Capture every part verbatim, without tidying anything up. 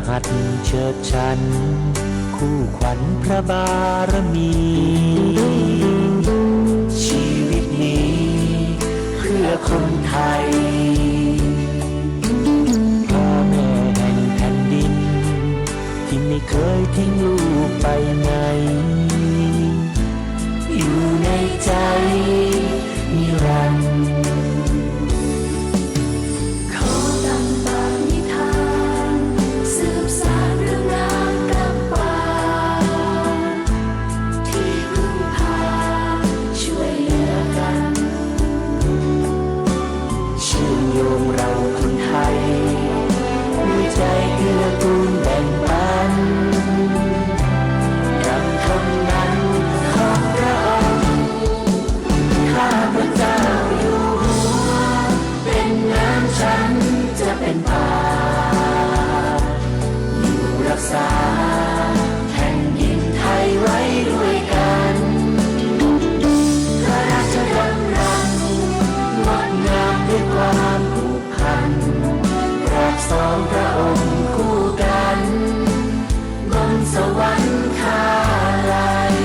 หัดเชิดฉันคู่ขวัญพระบารมี ชีวิตนี้เพื่อคนไทย พ่อแม่แห่งแผ่นดิน ที่ไม่เคยทิ้งลูกไปไหน อยู่ในใจนิรันดร์ ขอตั้งปณิธาน สืบสานเรื่องงามตำปา ที่พึ่งพาช่วยเหลือกัน เชื่อมโยงเราคนไทย ด้วยใจเกื้อกูลแบ่งปัน ดังคำนั้นของพระองค์ ข้าพเจ้าอยู่หัว เป็นน้ำฉันจะเป็นป่า อยู่รักษาแผ่นดินไทยไว้ด้วยกัน พระราชดำรัสงดงามด้วยความผูกพัน ราบสองพระองค์คู่กัน บนสวรรคาลัย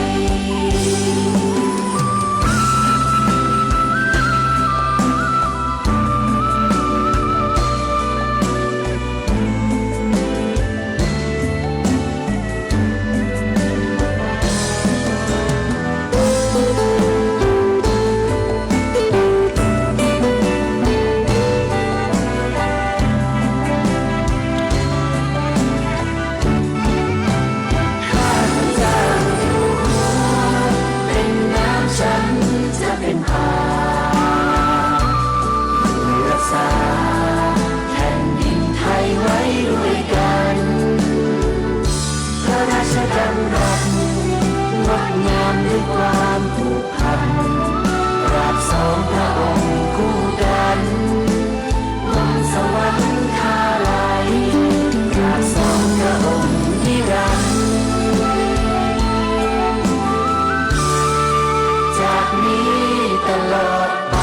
ข้าพเจ้าอยู่หัว เป็นน้ำฉันจะเป็นป่า รักษาแผ่นดินไทยไว้ด้วยกัน พระราชดำรัสงดงามด้วยความผูกพัน ราบสองพระองค์คู่กัน บนสวรรคาลัย ราบสองพระองค์นิรันดร์ จากนี้ตลอดไป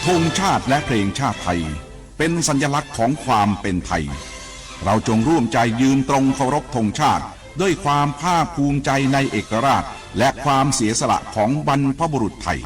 ธงชาติและเพลงชาติไทย เป็นสัญลักษณ์ของความเป็นไทย เราจงร่วมใจยืนตรงเคารพธงชาติ ด้วยความภาคภูมิใจในเอกราช และความเสียสละของบรรพบุรุษไทย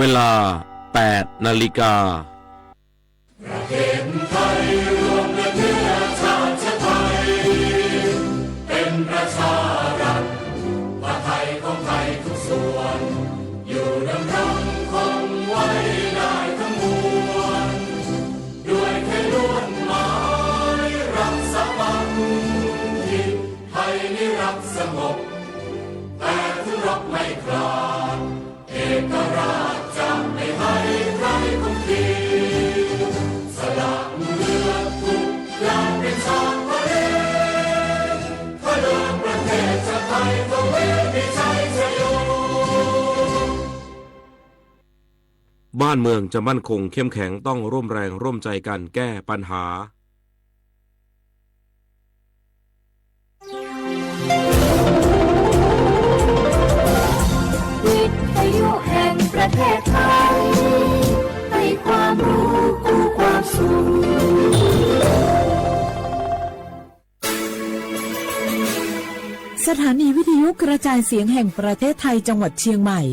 เวลา แปดนาฬิกา ประเทศไทยรวมและเชื้อชาติไทย เป็นประชารัฐ ผ้าไทยของไทยทุกส่วน อยู่ดำรงคงไว้ได้ทั้งมวล ด้วยแค่ลวดหมายรักษาบัณฑิต ไทยนิรักสงบ แต่ถึงรบไม่กล้า เอกราชจะไม่ให้ใครข่มขีด บ้านเมืองจะมั่นคงเข้มแข็ง ต้องร่วมแรงร่วมใจกันแก้ปัญหา วิทยุแห่งประเทศไทย ให้ความรู้คู่ความสุข สถานีวิทยุกระจายเสียงแห่งประเทศไทยจังหวัดเชียงใหม่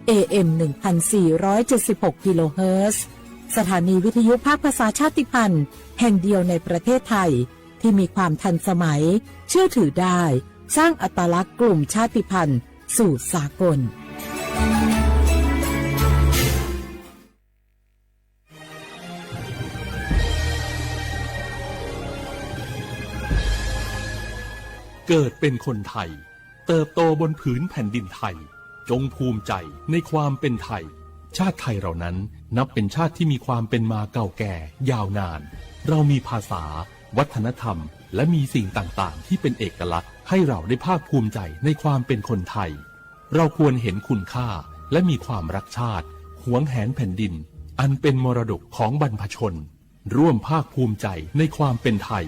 เอเอ็ม หนึ่งพันสี่ร้อยเจ็ดสิบหก กิโลเฮิรตซ์ สถานีวิทยุภาคภาษาชาติพันธุ์แห่งเดียวในประเทศไทย ที่มีความทันสมัย เชื่อถือได้ สร้างอัตลักษณ์กลุ่มชาติพันธุ์สู่สากล เกิดเป็นคนไทย เติบโตบนผืนแผ่นดินไทย จงภูมิใจในความเป็นไทย ชาติไทยเรานั้นนับเป็นชาติที่มีความเป็นมาเก่าแก่ยาวนาน เรามีภาษา วัฒนธรรม และมีสิ่งต่างๆ ที่เป็นเอกลักษณ์ ให้เราได้ภาคภูมิใจในความเป็นคนไทย เราควรเห็นคุณค่า และมีความรักชาติ หวงแหนแผ่นดิน อันเป็นมรดกของบรรพชน ร่วมภาคภูมิใจในความเป็นไทย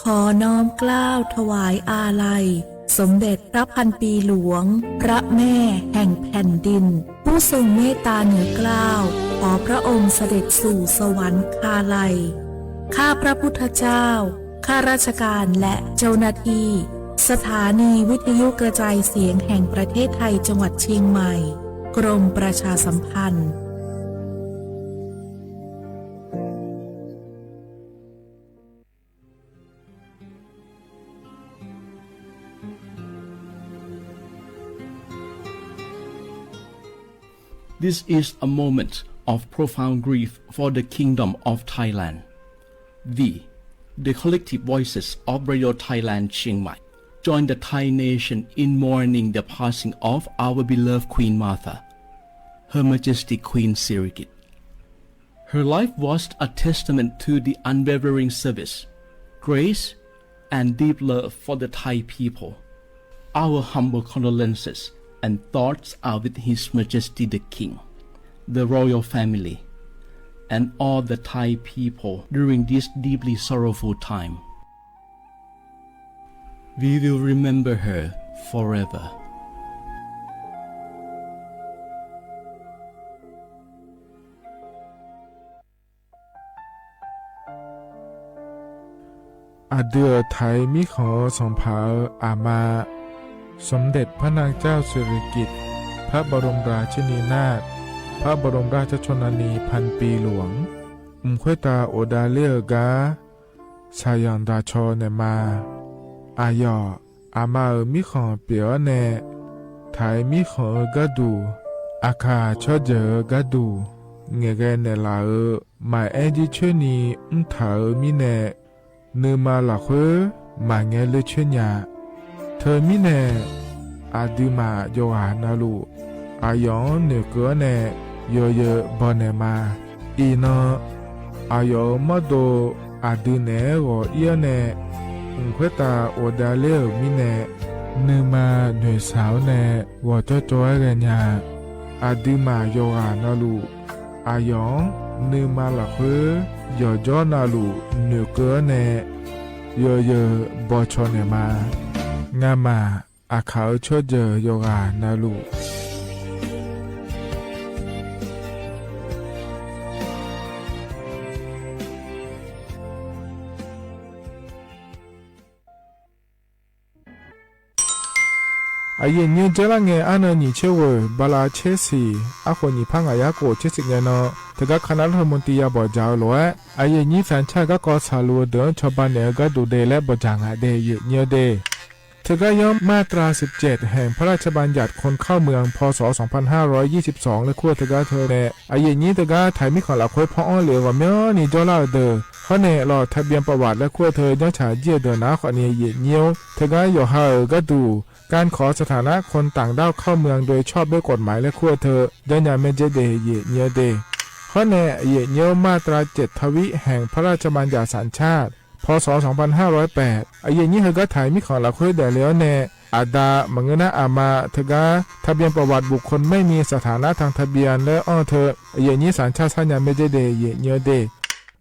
ขอน้อมเกล้าถวายอาลัย สมเด็จพระพันปีหลวง พระแม่แห่งแผ่นดิน ผู้ทรงเมตตาเหนือเกล้า ขอพระองค์เสด็จสู่สวรรคาลัย ข้าพระพุทธเจ้า ข้าราชการและเจ้าหน้าที่ สถานีวิทยุกระจายเสียงแห่งประเทศไทยจังหวัดเชียงใหม่ กรมประชาสัมพันธ์ This is a moment of profound grief for the Kingdom of Thailand. We, the collective voices of Radio Thailand Chiang Mai, join the Thai nation in mourning the passing of our beloved Queen Mother, Her Majesty Queen Sirikit. Her life was a testament to the unwavering service, grace, and deep love for the Thai people. Our humble condolences and thoughts are with His Majesty the King, the royal family, and all the Thai people during this deeply sorrowful time. We will remember her forever. Aqdui-euq Taiq mirkhanq-eu sanqpaq-euq aqma, สมเด็จพระนางเจ้าสิริกิติ์ พระบรมราชินีนาถ พระบรมราชชนนีพันปีหลวง mq khoertav ghofdav ler-eu gar shaqzanq daqcaw naeqma. Aqyawf aqma-euq mirkhanq pyeuf-awr nae, Taiq mirkhanq-eu gharduq, aqkaq tsawrjeuq-eu gharduq ngaeqghae naeqlaf-euq maqaer jircoer ni mrtaq-euq mirnae, nuima lafkhoer maqngae ler coer nya. Teumirnae, aqduimaf yawqghaq navluf, aqyawf-anr noeqkeuv-awr nae yawzeu bawnaeq ma. Iqnan, aqyawf-euq mawrdo aqdui naeq-aer ghawq ir-awr nae, mq khoertav ghofdav ler-euq mirnae, nuima noeqshaq-awr nae ghawqcawv cawv-aer ghaenya. Aqduimaf yawqghaq navluf, aqyawf-anr nuima lafkhoer yawqjawr navluf noeqkeuv-awr nae yawzeu bawcaw naeqma. Ngamaf aqkaq-euq tsawrjeuq yawqghaq navluf, aqyuif aqnyir-anr jarlar ngae arnan nyiq tser ghoeq bala tser siq arkhof nyiq par ngaq yarkhof tser siq ngae nan, teugar คณะรัฐมนตรี ya bawqdzaq-eu lof-aer, aqyuif aqnyir sanqcar garkawv saqluf-eu deuq-anr cawba naeq-eu gharduq de laer bawqdzaq ngaq de, aqyuif aqnyir-eu de. Teugar yanr มาตราสิบเจ็ด แห่งพระราชบัญญัติคนเข้าเมือง พ.ศ. สองพันห้าร้อยยี่สิบสอง laer kur-eu teugar teu nae, aqyuif aqnyir teugar Taiq mirkhanq lafkhoer paw-anr lef-eu ghawqmyanrni jawrlar-eu deuq, hawr nae ลงทะเบียนประวัติ laer kur-eu teu janrtsaq jir-eu deuq nar khawfni, aqyuif aqnyir-or, teugar yawqha-euq gharduq การขอสถานะคนต่างด้าวเข้าเมืองโดยชอบด้วยกฎหมายและคู่เธอ janrnya mae jeq de, yaeq nyi-eu de. Hawr nae, yaeq nyi-eu มาตราเจ็ด ทวิตแห่งพระราชบัญญัติสัญชาติ พ.ศ. สองพันห้าร้อยแปด aqyuif nyir heugar taq-iq mirkhanq lafkhoer daefle-awr nae, aqda maqngeur nar aqma teugar ทะเบียนประวัติบุคคลไม่มีสถานะทางทะเบียน laer anr-eu teu, aqyuif nyir สัญชาติ sarnya mae jeq de, yaeq nyi-eu de.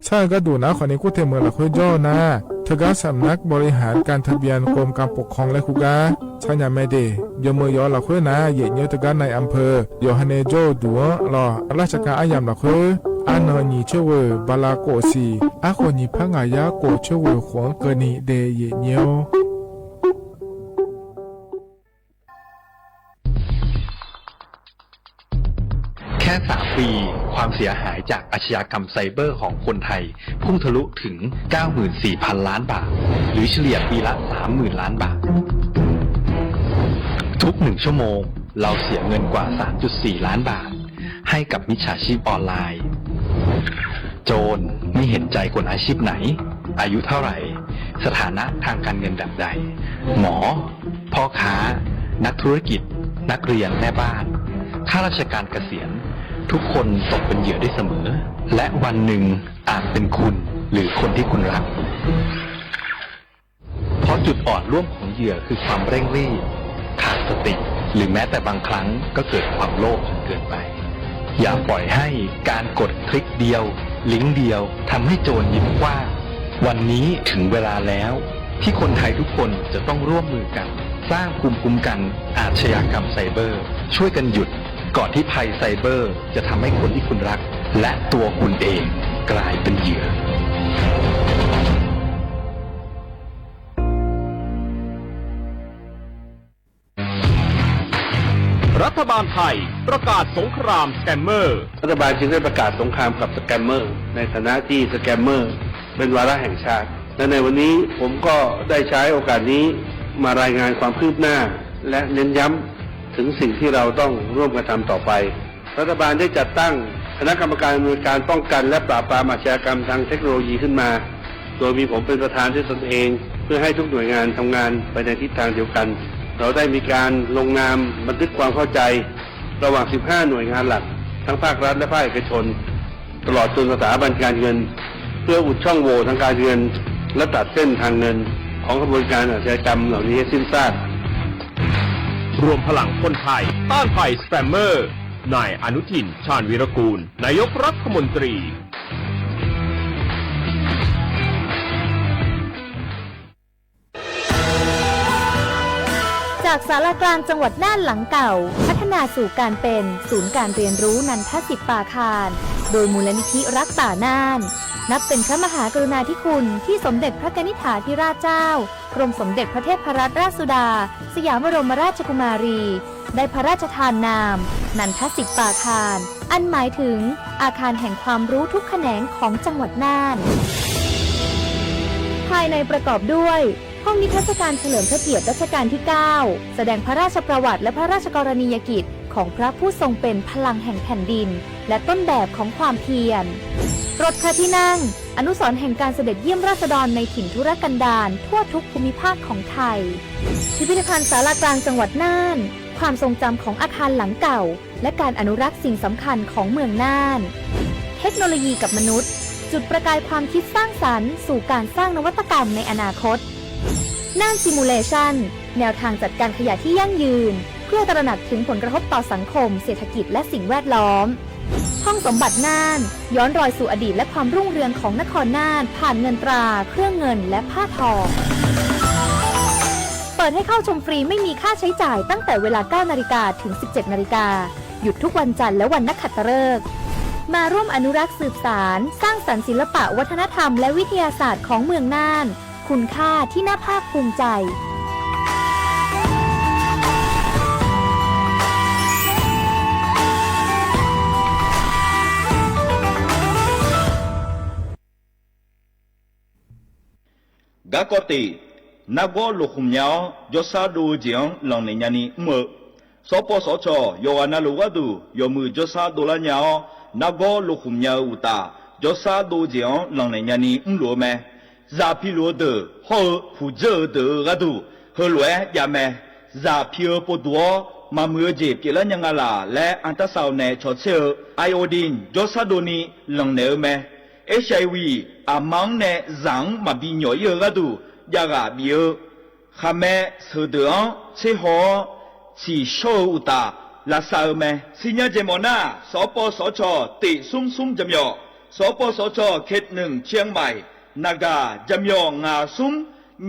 Sar-eu gharduq nar khawfni kurteu meuq lafkhoer jawr-eu nar, teugar สำนักบริหารการทะเบียน กรมการปกครอง laer kurgar sarnya mae de. Yawmeuq yawf-eu lafkhoer nar, yaeq nyi-eu teugar นายอำเภอ yawqha nae jawr-eu duq-anr lawq, ราชการ aryamq lafkhoer, arnan nyiq coer ghoeq bala kof siq, arkhof nyiq par ngaq yar kof coer ghoeq khof-anr keuvni de, yaeq nyi-awr. แค่สามปี ความเสียหายจากอาชญากรรมไซเบอร์ของคนไทย พุ่งทะลุถึง เก้าหมื่นสี่พันล้านบาท หรือเฉลี่ยปีละ สามหมื่นล้านบาท ทุกหนึ่งชั่วโมง เราเสียเงินกว่า สามจุดสี่ล้านบาท ให้กับมิจฉาชีพออนไลน์ โจรไม่เห็นใจคนอาชีพไหน อายุเท่าไหร่ สถานะทางการเงินแบบใด หมอ พ่อค้า นักธุรกิจ นักเรียน แม่บ้าน ข้าราชการเกษียณ ทุกคนตกเป็นเหยื่อได้เสมอ และวันหนึ่งอาจเป็นคุณ หรือคนที่คุณรัก เพราะจุดอ่อนร่วมของเหยื่อคือความเร่งรีบ ขาดสติ หรือแม้แต่บางครั้งก็เกิดความโลภจนเกินไป อย่าปล่อยให้การกดคลิกเดียว ลิงก์เดียว ทำให้โจรยิ้มกว้าง วันนี้ถึงเวลาแล้ว ที่คนไทยทุกคนจะต้องร่วมมือกัน สร้างภูมิคุ้มกันอาชญากรรมไซเบอร์ ช่วยกันหยุด ก่อนที่ภัยไซเบอร์จะทำให้คนที่คุณรัก และตัวคุณเองกลายเป็นเหยื่อ รัฐบาลไทยประกาศสงครามสแกมเมอร์ รัฐบาลจึงได้ประกาศสงครามกับสแกมเมอร์ ในฐานะที่สแกมเมอร์เป็นวาระแห่งชาติ และในวันนี้ผมก็ได้ใช้โอกาสนี้มารายงานความคืบหน้า และเน้นย้ำถึงสิ่งที่เราต้องร่วมกันทำต่อไป รัฐบาลได้จัดตั้งคณะกรรมการอำนวยการป้องกันและปราบปรามอาชญากรรมทางเทคโนโลยีขึ้นมา โดยมีผมเป็นประธานด้วยตนเอง เพื่อให้ทุกหน่วยงานทำงานไปในทิศทางเดียวกัน เราได้มีการลงนามบันทึกความเข้าใจ ระหว่าง สิบห้า หน่วยงานหลัก ทั้งภาครัฐและภาคเอกชน ตลอดจนสถาบันการเงิน เพื่ออุดช่องโหว่ทางการเงิน และตัดเส้นทางเงินของขบวนการอาชญากรรมเหล่านี้ให้สิ้นซาก รวมพลังคนไทยต้านภัยสแกมเมอร์ นายอนุทิน ชาญวีรกูล นายกรัฐมนตรี จากศาลากลางจังหวัดน่านหลังเก่า พัฒนาสู่การเป็นศูนย์การเรียนรู้นันทสิทธิ์ปาคาร โดยมูลนิธิรักป่าน่าน นับเป็นพระมหากรุณาธิคุณที่สมเด็จพระกนิษฐาธิราชเจ้า กรมสมเด็จพระเทพรัตนราชสุดา สยามบรมราชกุมารี ได้พระราชทานนาม นันทสิทธิ์ปาคาร อันหมายถึงอาคารแห่งความรู้ทุกแขนงของจังหวัดน่าน ภายในประกอบด้วย ห้องนิทรรศการเฉลิมพระเกียรติรัชกาลที่ เก้า แสดงพระราชประวัติและพระราชกรณียกิจของพระผู้ทรงเป็นพลังแห่งแผ่นดิน และต้นแบบของความเพียร รถพระที่นั่ง อนุสรณ์แห่งการเสด็จเยี่ยมราษฎรในถิ่นทุรกันดารทั่วทุกภูมิภาคของไทย พิพิธภัณฑ์ศาลากลางจังหวัดน่าน ความทรงจำของอาคารหลังเก่า และการอนุรักษ์สิ่งสำคัญของเมืองน่าน เทคโนโลยีกับมนุษย์ จุดประกายความคิดสร้างสรรค์สู่การสร้างนวัตกรรมในอนาคต น่าน Simulation แนวทางจัดการขยะที่ยั่งยืน เพื่อตระหนักถึงผลกระทบต่อสังคม เศรษฐกิจ และสิ่งแวดล้อม ห้องสมบัติน่าน ย้อนรอยสู่อดีตและความรุ่งเรืองของนครน่าน ผ่านเงินตรา เครื่องเงิน และผ้าทอง เปิดให้เข้าชมฟรีไม่มีค่าใช้จ่ายตั้งแต่เวลา เก้านาฬิกา ถึง สิบเจ็ดนาฬิกา หยุดทุกวันจันทร์และวันนักขัตฤกษ์ มาร่วมอนุรักษ์สืบสาน สร้างสรรค์ศิลปะวัฒนธรรมและวิทยาศาสตร์ของเมืองน่าน คุณค่าที่น่าภาคภูมิใจ Garkawv tif, nargawr loqkhmq nya-awr jawrshar dov-eu jeq-anr lanqnaeq nyani mr-eu, sawrpawv sawrcawq yawqghaq navluf gharduq yawmuiq jawrshar dovlar nya-awr, nargawr loqkhmq nya-eu uqtaf, jawrshar dov-eu jeq-anr lanqnaeq nyani mrluf-eu mae. Zaq piluf-eu deuq hawr-eu huqdzeur-eu deuq-eu gharduq heulof-aer jav mae. zaq pi-eu povduq-awr maqmuiq-eu jeq pyeuflar nya nga laq laer, anrtarsavlnae cawtser-eu iodine jawrshar dovni lanqnaeq-eu mae. Hiv, aqma-anr nae zaq-anr maqbi nyawq ir-eu gharduq javghaq bif-eu khaqmae sheuqdeuq-anr tserhaw-awr, tsiqshawr-eu uqtaf lavsav-eu mae. Siqnya jeq mawfnar, sawqpawv sawqcawq tiq smr smr jaqmyawf, sawqpawv sawqcawq เขตหนึ่ง เชียงใหม่ naqgaq jaqmyawf ngaq smr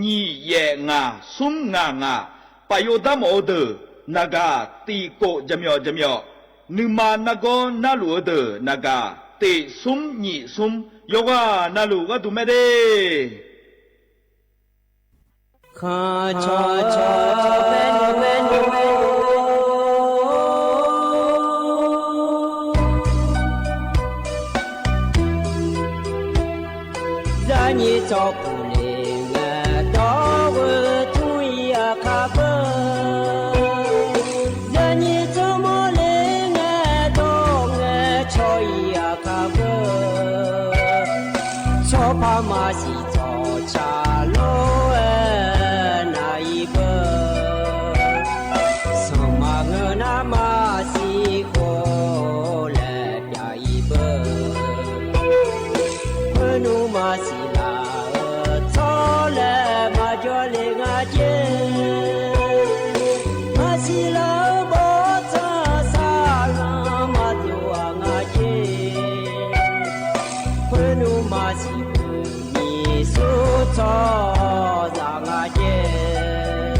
nyiq yaef ngaq smr ngaq ngaq, paf yov darmawf-eu deuq naqgaq tiq kof jaqmyawf jaqmyawf, nuima nargawr narluf-eu deuq naqgaq tiq smr nyiq smr, yawqghaq navluf gharduq mae de. Khanqcawq cawq bae nymr bae nymr bae nymr, zarnyiq tsawrpuq le ngae dawr ghoe tmr-ir aqkaq beu, zarnyiq tsawrmawr le ngae dawr ngae caw-ir aqkaq beu, tsawrpaq maqsiq tsawqcaq lof-aer nav-ir beu, sanqpaq ngeur nar maqsiq khof laer pyav-ir beu, khoernmr maqsiq laf-eu tsawrlaeq maqjawr le nga jer, maqsiq laf-eu bawrtsanq saqlanq maqdov-aq nga jer, khoernmr maqsiq beumiq sur tsawrhaqzaq nga jer,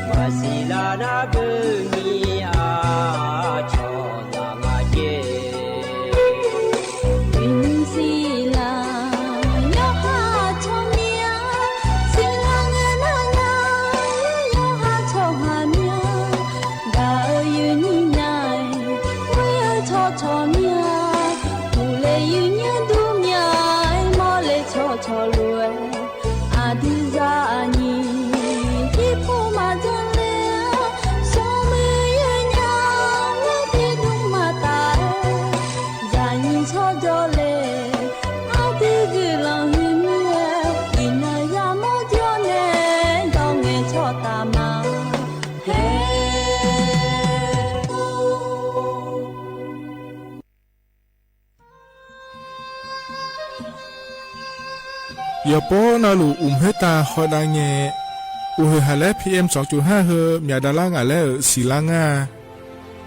maqsiq laf nar beumiq aqcawq zaq nga jer. Uiqnymr siqlar yawqha tsawrmyanr, siqlar ngae nar nar yawqha tsawrhaq myanr, gaq-eu yuifnyir nya-aer, ghoer-eu tsawrcawq myanr, uqle yuifnyir dur myanr-aer, mawrle tsawrcawq lof-aer, aqdui zaqnyiq jirpov maqjanr ler-a, smrmuiq yawnyaf-anr tiqdmr maqtaf-aer, zaqnyiq tsawrjawr le, aqdui guiqlanq huiq mir-aer, iqnan yamawr jawr nae dawr ngae tsawrtaf ma her. Yawqpov navluf uqmq khoertav hawdav ngae, uqhoeq haq laer P M sawqcoq har heu myaq davlar ngaq laer-euq siqlar ngar-a.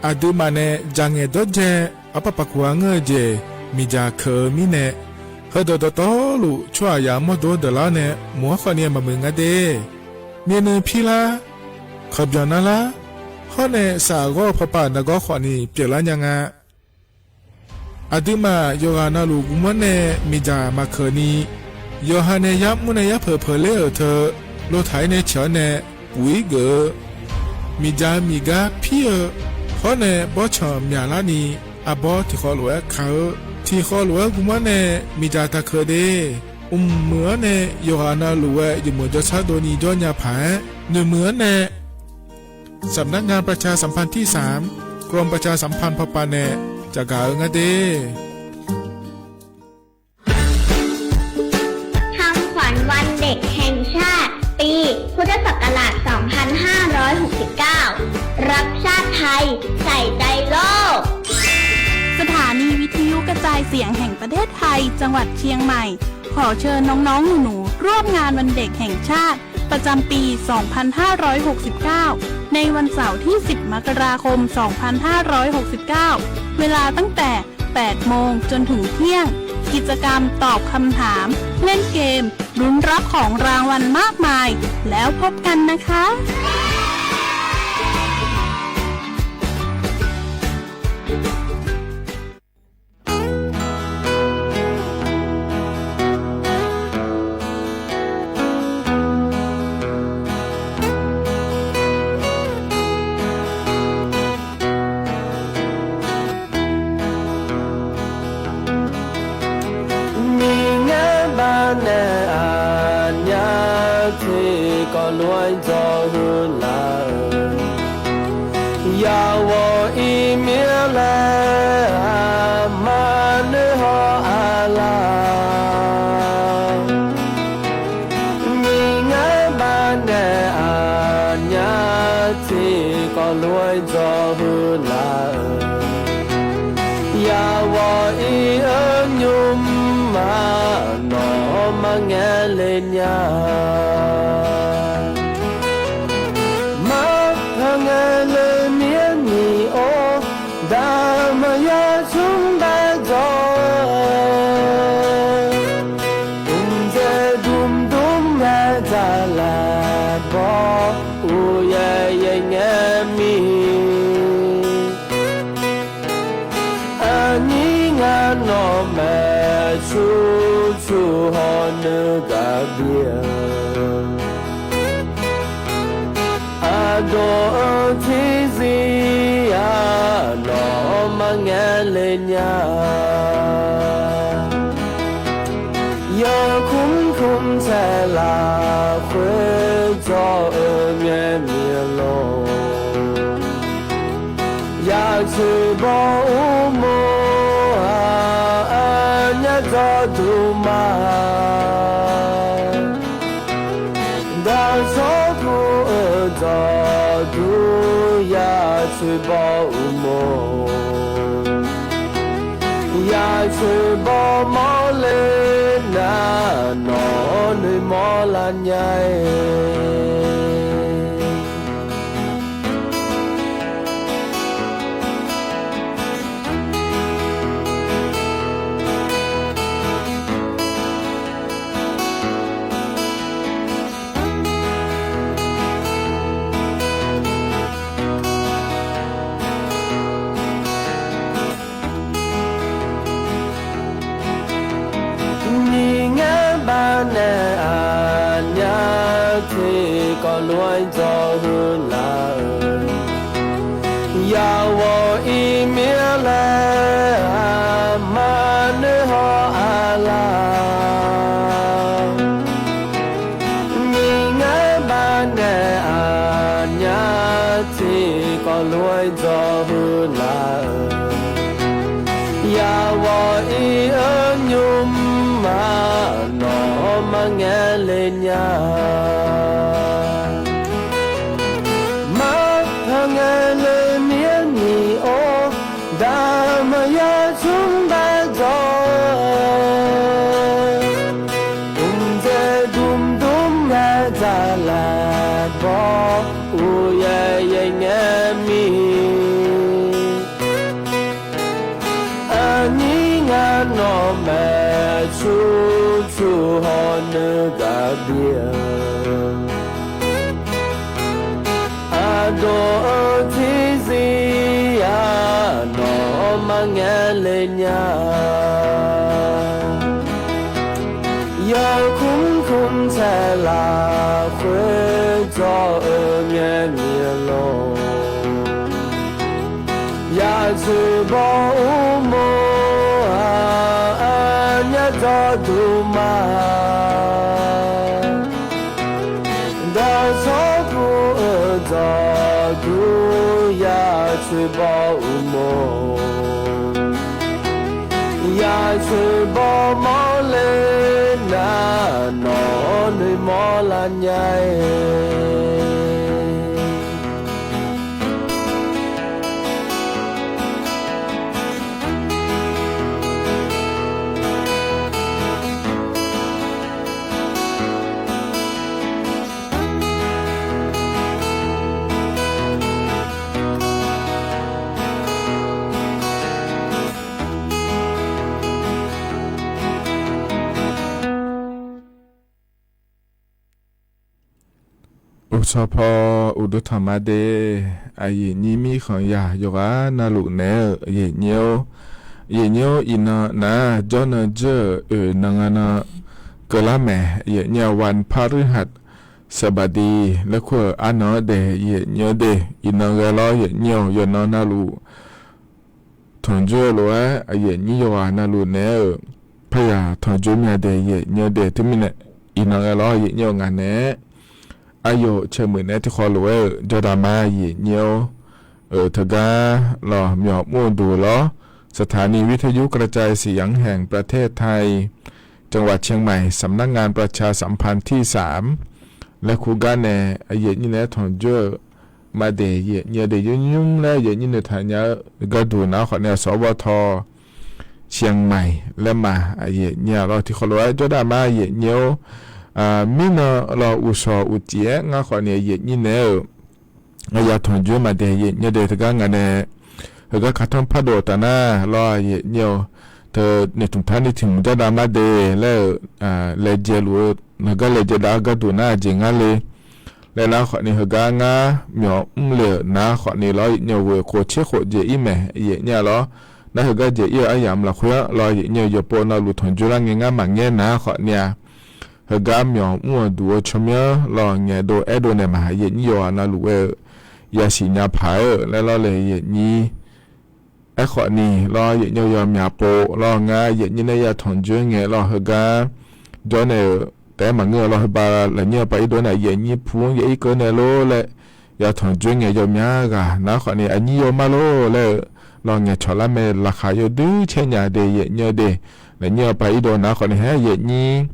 Aqduimaf nae dzaq ngaeq dawrdzae arpar paq kuq-a ngeur-eu jeq miqdzaq keuq-eu mirnae, heudeuq dawqtawvluf tsawrhaqzaq mawrdo-anr deuqlar-awr nae mq-anr khawfni maqmuiq nga de. Myavnuiv pirlar, kawqbyanq narlar, hawr nae saf ghawr-eu pawpav nargawr khawfni pyeuflar nya nga. Aqduimaf yawqghaq navluf gmr-anr nae miqdzaq maqkeuq ni, yawqha nae yar mr nae yar peuq peuq ler-euq teu, lotaq-ir nae ciq-awr nae puq-ir geuf-eu, miqdzaq miqgar pir-eu, hawr nae bawrtsanq myaqlar ni, arbawr tiqkhawv lof-aer kaq-eu, tiqkhawv lof-aer gmr-anr nae miqdzaq taqkeuq de. Mqmuiq-anr nae yawqghaq navluf-aer jeqmeuq jawrshar dovni jawr nya paq-aer, noeqmuiq-anr nae สำนักงานประชาสัมพันธ์ที่สาม กรมประชาสัมพันธ์ พป nae caqgaq-eu ngar de. คำขวัญวันเด็กแห่งชาติ ปีพุทธศักราช สองพันห้าร้อยหกสิบเก้า รักชาติไทย ใส่ใจโลก สถานีวิทยุกระจายเสียงแห่งประเทศไทย จังหวัดเชียงใหม่ ขอเชิญน้องๆ หนูๆ ร่วมงานวันเด็กแห่งชาติ ประจำปี สองพันห้าร้อยหกสิบเก้า ในวันเสาร์ที่ สิบ มกราคม สองพันห้าร้อยหกสิบเก้า เวลาตั้งแต่ แปดโมง จนถึงเที่ยง กิจกรรมตอบคำถาม เล่นเกม ลุ้นรับของรางวัลมากมาย แล้วพบกันนะคะ Miqngar banae aqnyar tiqkawv lof-aer dzawr huiq laf-eu, yawqghaq iqmir laer aqma noeqhaw aqlaf. Miqngar banae aqnyar khawf lof-aer dzawr huiq laf-euq, yawqghaq ir-eu nymr-aq, nawq-anr marngae le nya-a. Maqpar ngae le mir-aer nyiq-or, daqmaqya smrdaev dzawr-eu, mqdzaeq dmdm ngae dzaqlaq bawr, uqyaer yaer ngae mir. Aqnyir ngar nawq maeqshi tsuq hawr nuigaq bif-eu, aqdawq-eu tiqzir-aq, nawq-anr marngae le nya-a. Yawkmr kmr taeq lafkhoer dzawr-eu ngae mir-a lor. Yaqtsoeq baw uqmov-aq, aqnyir dzawrduq ma. Daqsawr pu-eu dzawrduq yaqtsoeq baw uqmov, yaqtsoeq baw mawrle nar, nawq-anr noeqmawr lar nya-aer. Nyiq ngar baq nae aqnyir tiqkawv lof-aer dzawr huiqlar-eu, yawqghaq ir mir-a laer aqma noeq haw-a lar. Nyiq ngar baq nae aqnyir tiqkawv lof-aer dzawr huiqlar-eu, yawqghaq ir-eu nymr-aq, nawq-anr marngae le nya-a. Maqpar ngae le mir-aer nyiq-or, daqmaqya smrdaev dzawr-eu, mqdzaeq dmdm ngae dzaqlaq bawr, uqyaer yaer ngae mir. Aqnyir ngar nawq maeqshi tsuq hawr nuigaq bif-eu, aqdawq-eu tiqzir-aq, nawq-anr marngae le nya-a. Yawkmr kmr taeq lafkhoer dzawr-eu ngae mir-a lor. Yaqtsoeq baw uqmov-aq, aqnyir dzawrduq ma. Daqsawr pu-eu dzawrduq yaqtsoeq baw uqmov, yaqtsoeq baw mawrle nar, nawq-anr noeqmawr lar nya-aer. Uqsawq paw uqduq tanqma de, aqyuif nyir mirkhanq yaq yawqghaq navluf naeq-eu aqyuif nyir-or, aqyuif nyir-or, iqnan nar jawrnan jeur-euq oeq nan nga nan keuvlar mae. Aqyuif nyir-aq, วันพฤหัสบดี laer kur-euq arnan-anr dae, aqyuif nyir-anr dae, iqnan ghae lawr, aqyuif nyir-or, yawqnan navluf tanqjor-eu lof-aer aqyuif nyir yawqghaq navluf naeq-euq paryaq tanqjor myav dae, aqyuif nyir-anr dae, teumirnae iqnan ghae lawr, aqyuif nyir-or, ngaq naeq-aer aqyawf caeq muiq naeq-aer tiqkhawv lof-aer-euq jawrda ma, aqyuif nyir-or, teugar lawq myawq mr-eu duq lawr, สถานีวิทยุกระจายเสียงแห่งประเทศไทย จังหวัดเชียงใหม่ สำนักงานประชาสัมพันธ์ที่สาม laer kur gar nae aqyuif nyir naeq-aer tanqjor-euq Maqdeq yaef nyi-eu deuq yur nymr laer yaef nyir noeqtaq nya-eu gharduq nar khawfni-aq, สวท. เชียงใหม่ laer ma yaef nyi-a lawr. Tiqkhawf lof-aer jawrdav ma yaef nyi-or, mirnan lawr uqshawq uqcif-aer ngar khawfni yaef nyir naeq-euq, ya tanqjoer maqdeq yaef nyi-eu deuq teugar ngaq nae heugar kaqtanr pardov taf nar lawr yaef nyi-eu, teu noeqtmq tar ni tiq hmq jawrdav ma de laer-euq, laejae luf-eu, heugar laejae dav-eu gharduq nar aqjeq ngar le laer nar khawfni heugar ngar myawf mr le-euq nar khawfni lawr yaef nyi-eu ghoeq khof tser khof jeq ir maeq yaef nyi-a lawr. Nar heugar jeq ir-eu aryamq lafkhoer-anr lawr yaef nyi-eu yawqpov navluf tanqjoer lar ngae ngar maqngaer nar khawfni-aq, heugar myawf mr-eu duq-eu tsawrmyanr lawr ngaeqdov aerdov naeq ma yaef nyir yawqghaq navluf ghae-eu yasiq nya paq-aer-euq laer lawr le yaef nyir. Aerkhawfni lawr yaef nyi-eu yawmyaq pov lawr ngar yaef nyir nae ya tanqjoer ngae lawr heugar jawr nae-euq taef-aer maqngeur-eu lawr heubav lafnyir-eu pav irdov nae yaef nyir pu-anr yaef ir keuv nae lor laer ya tanqjoer ngae yawmya ghaq nar khawfni aqnyir yawmar lor laer-eu lawr ngaeqcawq lar mae laqkhaq yawdoer caer nya de yaef nyi-eu de. Lafnyir-eu pav irdov nar khawfni haer yaef nyir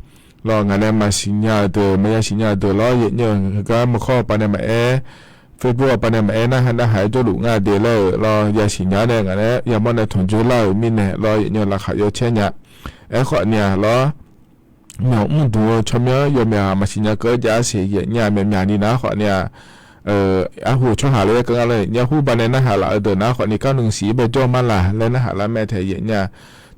lawr ngaq nae maqsiq nya-euq deuq maqya siq nya-euq deuq lawr yaef nyi-eu heugar maqkhawr-eu pav nae maqaer, Facebook-eu pav nae maqaer narhaq narhaq-aer jawrluf ngar de laer-euq lawr ya siq nya nae ngaq nae yamawr nae tanqjoer lar-euq mirnae lawr yaef nyi-eu laqkhaq yawcaer nya. Aerkhawfni-aq lawr, myawf mr duq-eu tsawrmyanr yawmyaq maqsiq nya keuv-aer jav-a siq yaef nyir-a myaqmyaq ni nar khawfni-aq, arhu-eu tsawrhaq laer aer keuv ngar lawr yaef nyir arhu banae narhaq laf-eu deuq nar khawfni kar nuisiq-ir bae jawr-eu mar laq laer narhaq lar mae tae yaef nyir-a.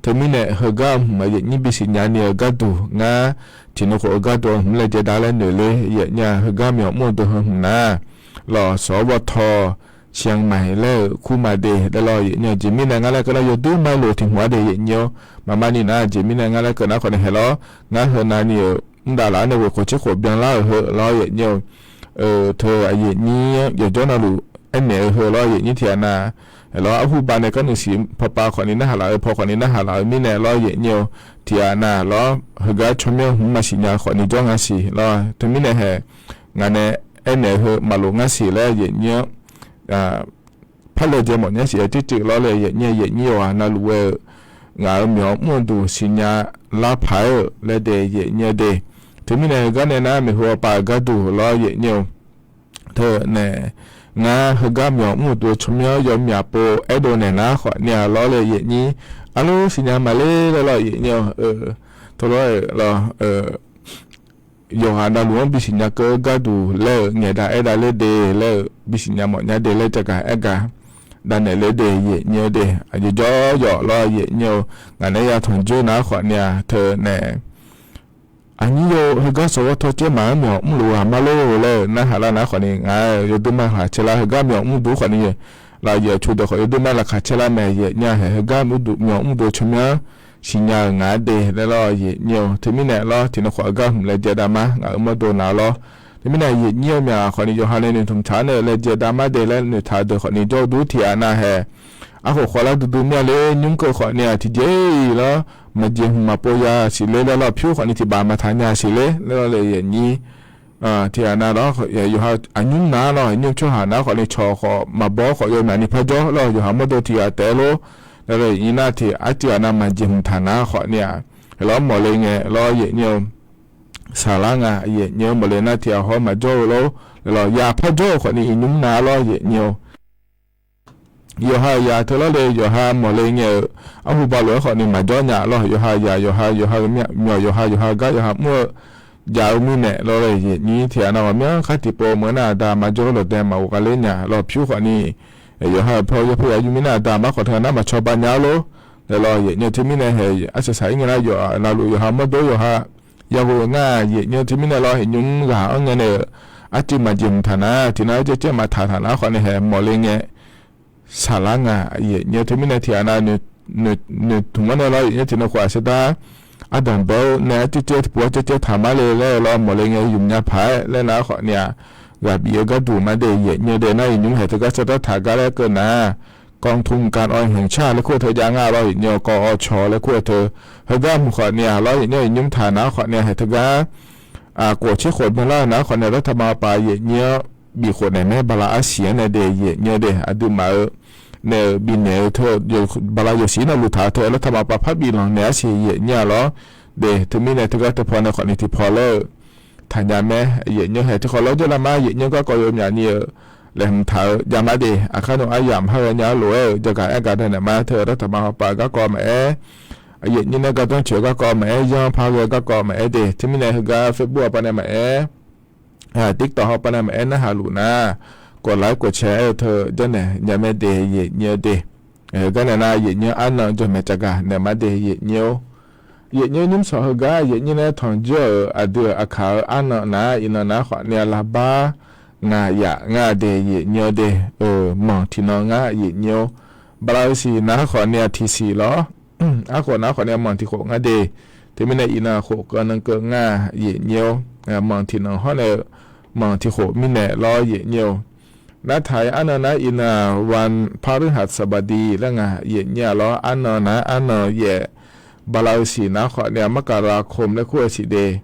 Teumirnae heugar hmq-eu yaef nyir bisiq nya ni-eu gharduq ngar tiqnan khof-eu gharduq hmq laejae dav laer noeq le yaef nyir-a heugar myawf mr-eu deuq heu hmq nar lawr สวท. เชียงใหม่ laer-euq kur ma de laer lawr yaef nyir-a jeq mirnae ngar laer keuv nar yawdoer mar lof tiq hmq-a de yaef nyir-awr maqma ni nar jeq mirnae ngar laer keuv nar khawfni hae lawr ngar heu nav ni-euq mr dav laf-anr nae ghoeq khof tser khof byanlar-euq heu lawr yaef nyir-eu teu aqyaef nyir-anr yawqjawr navluf aernaeq-eu heu lawr yaef nyir tiq ghaq nav, lawr arhu banae kar nuisiq papav khawfni narhaq laf-eu paw khawfni narhaq laf-eu mirnae lawr yaef nyir-eu tiq ghaq nav lawr heugar tsawrmyanr hmq maqsiq nya khawfni jawr ngar siq lawr teumirnae hae ngaq nae aernaeq-eu heu maqlof ngar siq laer yaef nyir-anr par laejae mawf nyar siq-aer tiqtiq lawr le yaef nyir-a yaef nyir yawqghaq navluf ghae-eu ngaq-euq myawf mr-eu duq siqnya lar paq-aer-euq laer de yaef nyir-eu de. Teumirnae heugar nae nar maeqhu-awr pav-eu gharduq lawr yaef nyir-eu teu nae ngar heugar myawf mr-eu duq-eu tsawrmyanr yawmyaq pov aerdov naeq nar khawfni-aq lawr le yaef nyir arlor siqnya maqler laer lawr yaef nyir-eu teu lawr-eu lawr yawqghaq navluf-anr bisiq nya keuv gharduq laer-euq ngaeqdav aerdav ler de laer-euq bisiq nya mawf nyar de laer jagaq aergaq dav naeq ler de yaef nyir-eu de. Aqjeq jawr yawf lawr yaef nyir-eu ngaq nae ya tanqjoer nar khawfni-aq teu nae aqnyir yawr heugar สวท. เชียงใหม่ anr myawf mrluf ghaq mar lor laer-euq narhaq lar nar khawfni ngaq-euq yawdoer mar laqkhaq caer lar heugar myawf mr duq khawfni laf yaef cu deuq khawf yawdoer mar laqkhaq caer lar mae yaef nyir-a hae heugar myawf mr duq tsawrmyanr siqnya-euq ngaq-a de laer lawr yaef nyir-eu teumirnae lawr tiqnan khawf-eu gar hmq laejae dav mar ngaq-euq mawrdo nav lawr. Teumirnae yaef nyir-eu myaq khawfni yawqha nae noeqtmq taq-anr nae laejae dav mar de laer noeqtaq-eu deuq khawfni jawr-eu dur tiq ghaq nav hae arkhawf khawf lar duidui mir-a ler nymr keuv khawfni-aq tiqjeq-iq lawr maqjeq hmq maqpov ya siqler laer lawr pyur khawfni tiqbaf maqtaq nya siqler laer lawr le yaef nyir tiq ghaq nav lawr yawqha aqnymr nav lawr aqnymr tsawrhaq nav khawfni cawq khawf maqbaw khawf yawmyaq ni parjawr lawr yawqha mawrdo tiq ghaq taef-aer lor laer lawr yaef nyir nar tiq artiv ghaq nav maqjeq hmq taq nav khawfni-aq hae lawr mawqle ngae lawr yaef nyir-eu saqlar nga yaef nyir-eu mawqle nar tiq ghaq haw maqjawr-eu lor laer lawr ya parjawr-eu khawfni iqnymr nav lawr yaef nyir-eu yawqha yaq teu lawr le yawqha mawqle ngae-euq arhu ba lof-aer khawfni maqjawr nya lawr yawqha yaq yawqha yawqha-eu myawq yawqha yawqha gar yawqha mr-eu jav-eu mirnae lawr le yaef nyir tiq ghaq nav ghawqmyanr khar tiqpov meuq nar aqda maqjawr lawr dawqdae maqghov gha ler nya lawr pyur khawfni yawqha-euq paw yawpaw yaq yur mir nar aqda mar khawf teu nar maqcawba nya-ar lor laer lawr yaef nyir-eu teumirnae hae arsaq saq-ir ngae nar yawqha navluf yawqha mawrdo yawqha yaghof ngar yaef nyir-eu teumirnae lawr hae nymr ghaq-anr ngae nae-euq artiv maqjeq hmq taq nar tiqnan-aer caev caev maqtaq taq nar khawfni hae mawqle ngae saqlar nga yaef nyir-eu teumirnae tiq ghaq nav noeqtmq-anr nae lawr yaef nyir tiqnan khawf-aq sardar ardanq bae-awr nae artiv caev tiqpov-aer caev caev taq mar le laer-eu lawr mawqle ngae yumq nya paq-aer laer nar khawfni-aq ghaq bif-eu gharduq mar de yaef nyir-eu de nar yaef nymr hae teugar sardar taq gar laer keuv nar กองทุนการออมแห่งชาติ laer kur-eu teu jav ngar lawr yaef nyir-eu kawv-awr caw laer kur-eu teu heugar hmq khawfni-aq lawr yaef nyir-eu iqnymr taq nar khawfni hae teugar khof tser khof byanlar-eu nar khawfni aqdawr taqma paf yaef nyir-anr bif khof naeq maer bala arsiq-anr nae de yaef nyir-eu de aqduimaf-eu nae-euq bifnaeq-eu teu bala yawsiq navluf taq-eu teu aqdawr taqma paf parbif lanq naeq arsiq yaef nyir-a lawr de teumirnae teugar teupaw nae khawfni tiqpaw laer-eu taqnya maer yaef nyir hae tiqkhawf lawr jawr lar mar yaef nyir garkawv yawmyaq ni-euq laeqhmq taq-eu jav ma de. Aqkar nawr aryamq har ghae nya-ar lof-aer-euq jagaq aer gaq danaeq ma teu-eu dawrtaq ma hawpaf-eu garkawv maqaer, aqyuif nyir nae gardanr coeq-eu garkawv maqaer, yanr par ghae garkawv maqaer de. Teumirnae heugar Facebook hawpaf nae maqaer, TikTok hawpaf nae maqaer narhaq luf nar, kawf laf-aer kawf cae-aer-eu teu janrnaeq nya mae de yaeq nyir-eu de. Heugar nae nar yaeq nyir-eu arnan jawqmaeq caqgaq naeq ma de yaeq nyir-or. Yaeq nyir-eu nymr sawq heugar yaeq nyir nae tanqjir-euq aqdui-euq aqkaq-eu arnan nar, iqnan nar khawf ni-a lavbar ngaq yaf ngar de yaeq nyir-eu de. Manq tiqnan ngar yaeq nyir-or. Bala-eu siq nar khawf ni-a tiqsiq lawr. Arkhof nar khawf ni-a manq tiqkhof ngar de. Teumirnae iqnan khof keuv nan keuv ngar yaeq nyir-or. Manq tiqnan hawr nae-eu manq tiqkhof mirnae lawr yaeq nyir-or. Nartaq-iq arnan nar iqnan-aq, wan parihaq saqbaqdi laer ngaq yaeq nyir-a lawr. Arnan nar arnan yaef bala-eu siq nar khawf ni-a markara kom laer kur-eu siq de.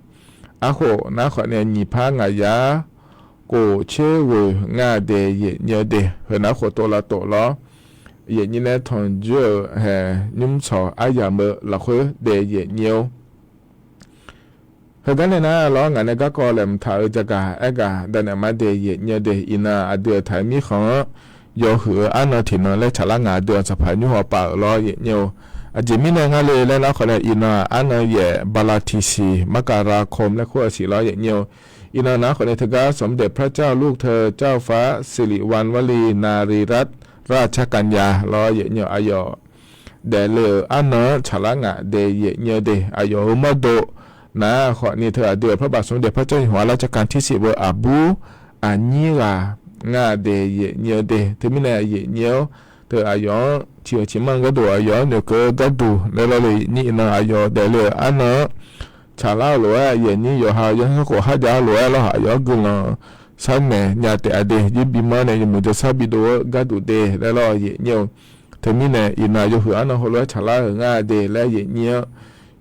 Arkhof nar khawf ni-a nyiq par ngaq yar khof tser ghoeq ngar de yaeq nyir-eu de. Heu nar khof tov lavtof lawr. Yaeq nyir nae tanqjir-euq hae nymr sawq aryamq-eu lafkhoer de yaeq nyir-or. Heugar nae nar lawr ngaq nae garkawv laeqhmq taq-eu jagaq aer gaq danaeq ma de yaeq nyir-eu de. Iqnan aqdui-euq taq-eu mirkhanq-anr yawhuiq-eu arnan tiqnan laer tsaqlar ngaq aqdui-euq sanqpaq nymr hawpaf-euq lawr yaeq nyir-or. Aqjeq mirnae ngar le laer nar khawf ni-a iqnan-aq arnan yaef bala tiqsiq markara kom laer kur-eu siq lawr yaeq nyir-or. Iqnan nar khawf ni teugar สมเด็จพระเจ้าลูกเธอ เจ้าฟ้าสิริวัณวรีนารีรัตนราชกัญญา lawr yaeq nyir-or. Aqyawf daefle-euq arnan-anr tsaqlar ngaq de yaeq nyir-eu de. Aqyawf-euq mawrdo nar khawf ni teu aqdui-euq พระบาทสมเด็จพระเจ้าอยู่หัวรัชกาลที่สิบ-eu aqbur aqnyir ghaq ngar de yaeq nyir-eu de. Teumirnae yaeq nyir-or. Teu aqyawf-anr tiq-euq tiq manr gharduq aqyawf-anr noeqkeuv-eu gharduq nae lawr le nyir iqnan aqyawf daefle-euq arnan-anr tsaqlar-eu lof-aer yaeq nyir yawqha-eu yawsanr khof kharjav-eu lof-aer lawrhaq aqyawf-anr guiqlanq sharnaeq nya taef-a de. Jir bimanr nae yawmuiq jawrshar bidov-eu gharduq de laer lawr yaeq nyir-or. Teumirnae iqnan yawhuiq arnan heulof-aer tsaqlar-euq ngar de laer yaeq nyir-anr,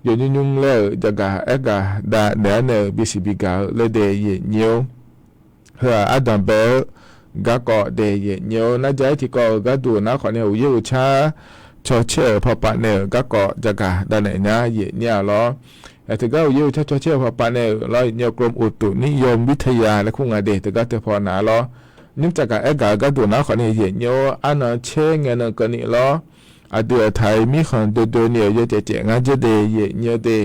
yawnymr nymr laer-euq jagaq aer gaq dav naeq-aer nae-euq bisiq bigaq-eu laer de yaeq nyir-or. Heu-aq ardanq bae-eu garkawv de yaeq nyir-or. Narja-aer tiqkawv-euq gharduq nar khawf ni uqyaer uqcar cawcaer-euq pawpav nae-euq garkawv jagaq dav naeq nya yaeq nyir-a lawr. Teugar uqyaer uqcar cawcaer-euq pawpav nae-euq lawr yaeq nyir-or, กรมอุตุนิยมวิทยา laer kur nga de. Teugar teu paw naq-a lawr. Nymr caqgaq aer gaq-eu gharduq nar khawf ni yaeq nyir-or, arnan caer ngae nan keuvni lawr. Aqdui-euq taq-iq mirkhanq doedoeni-euq yawcaef caef ngar dzer de yaeq nyir-eu de.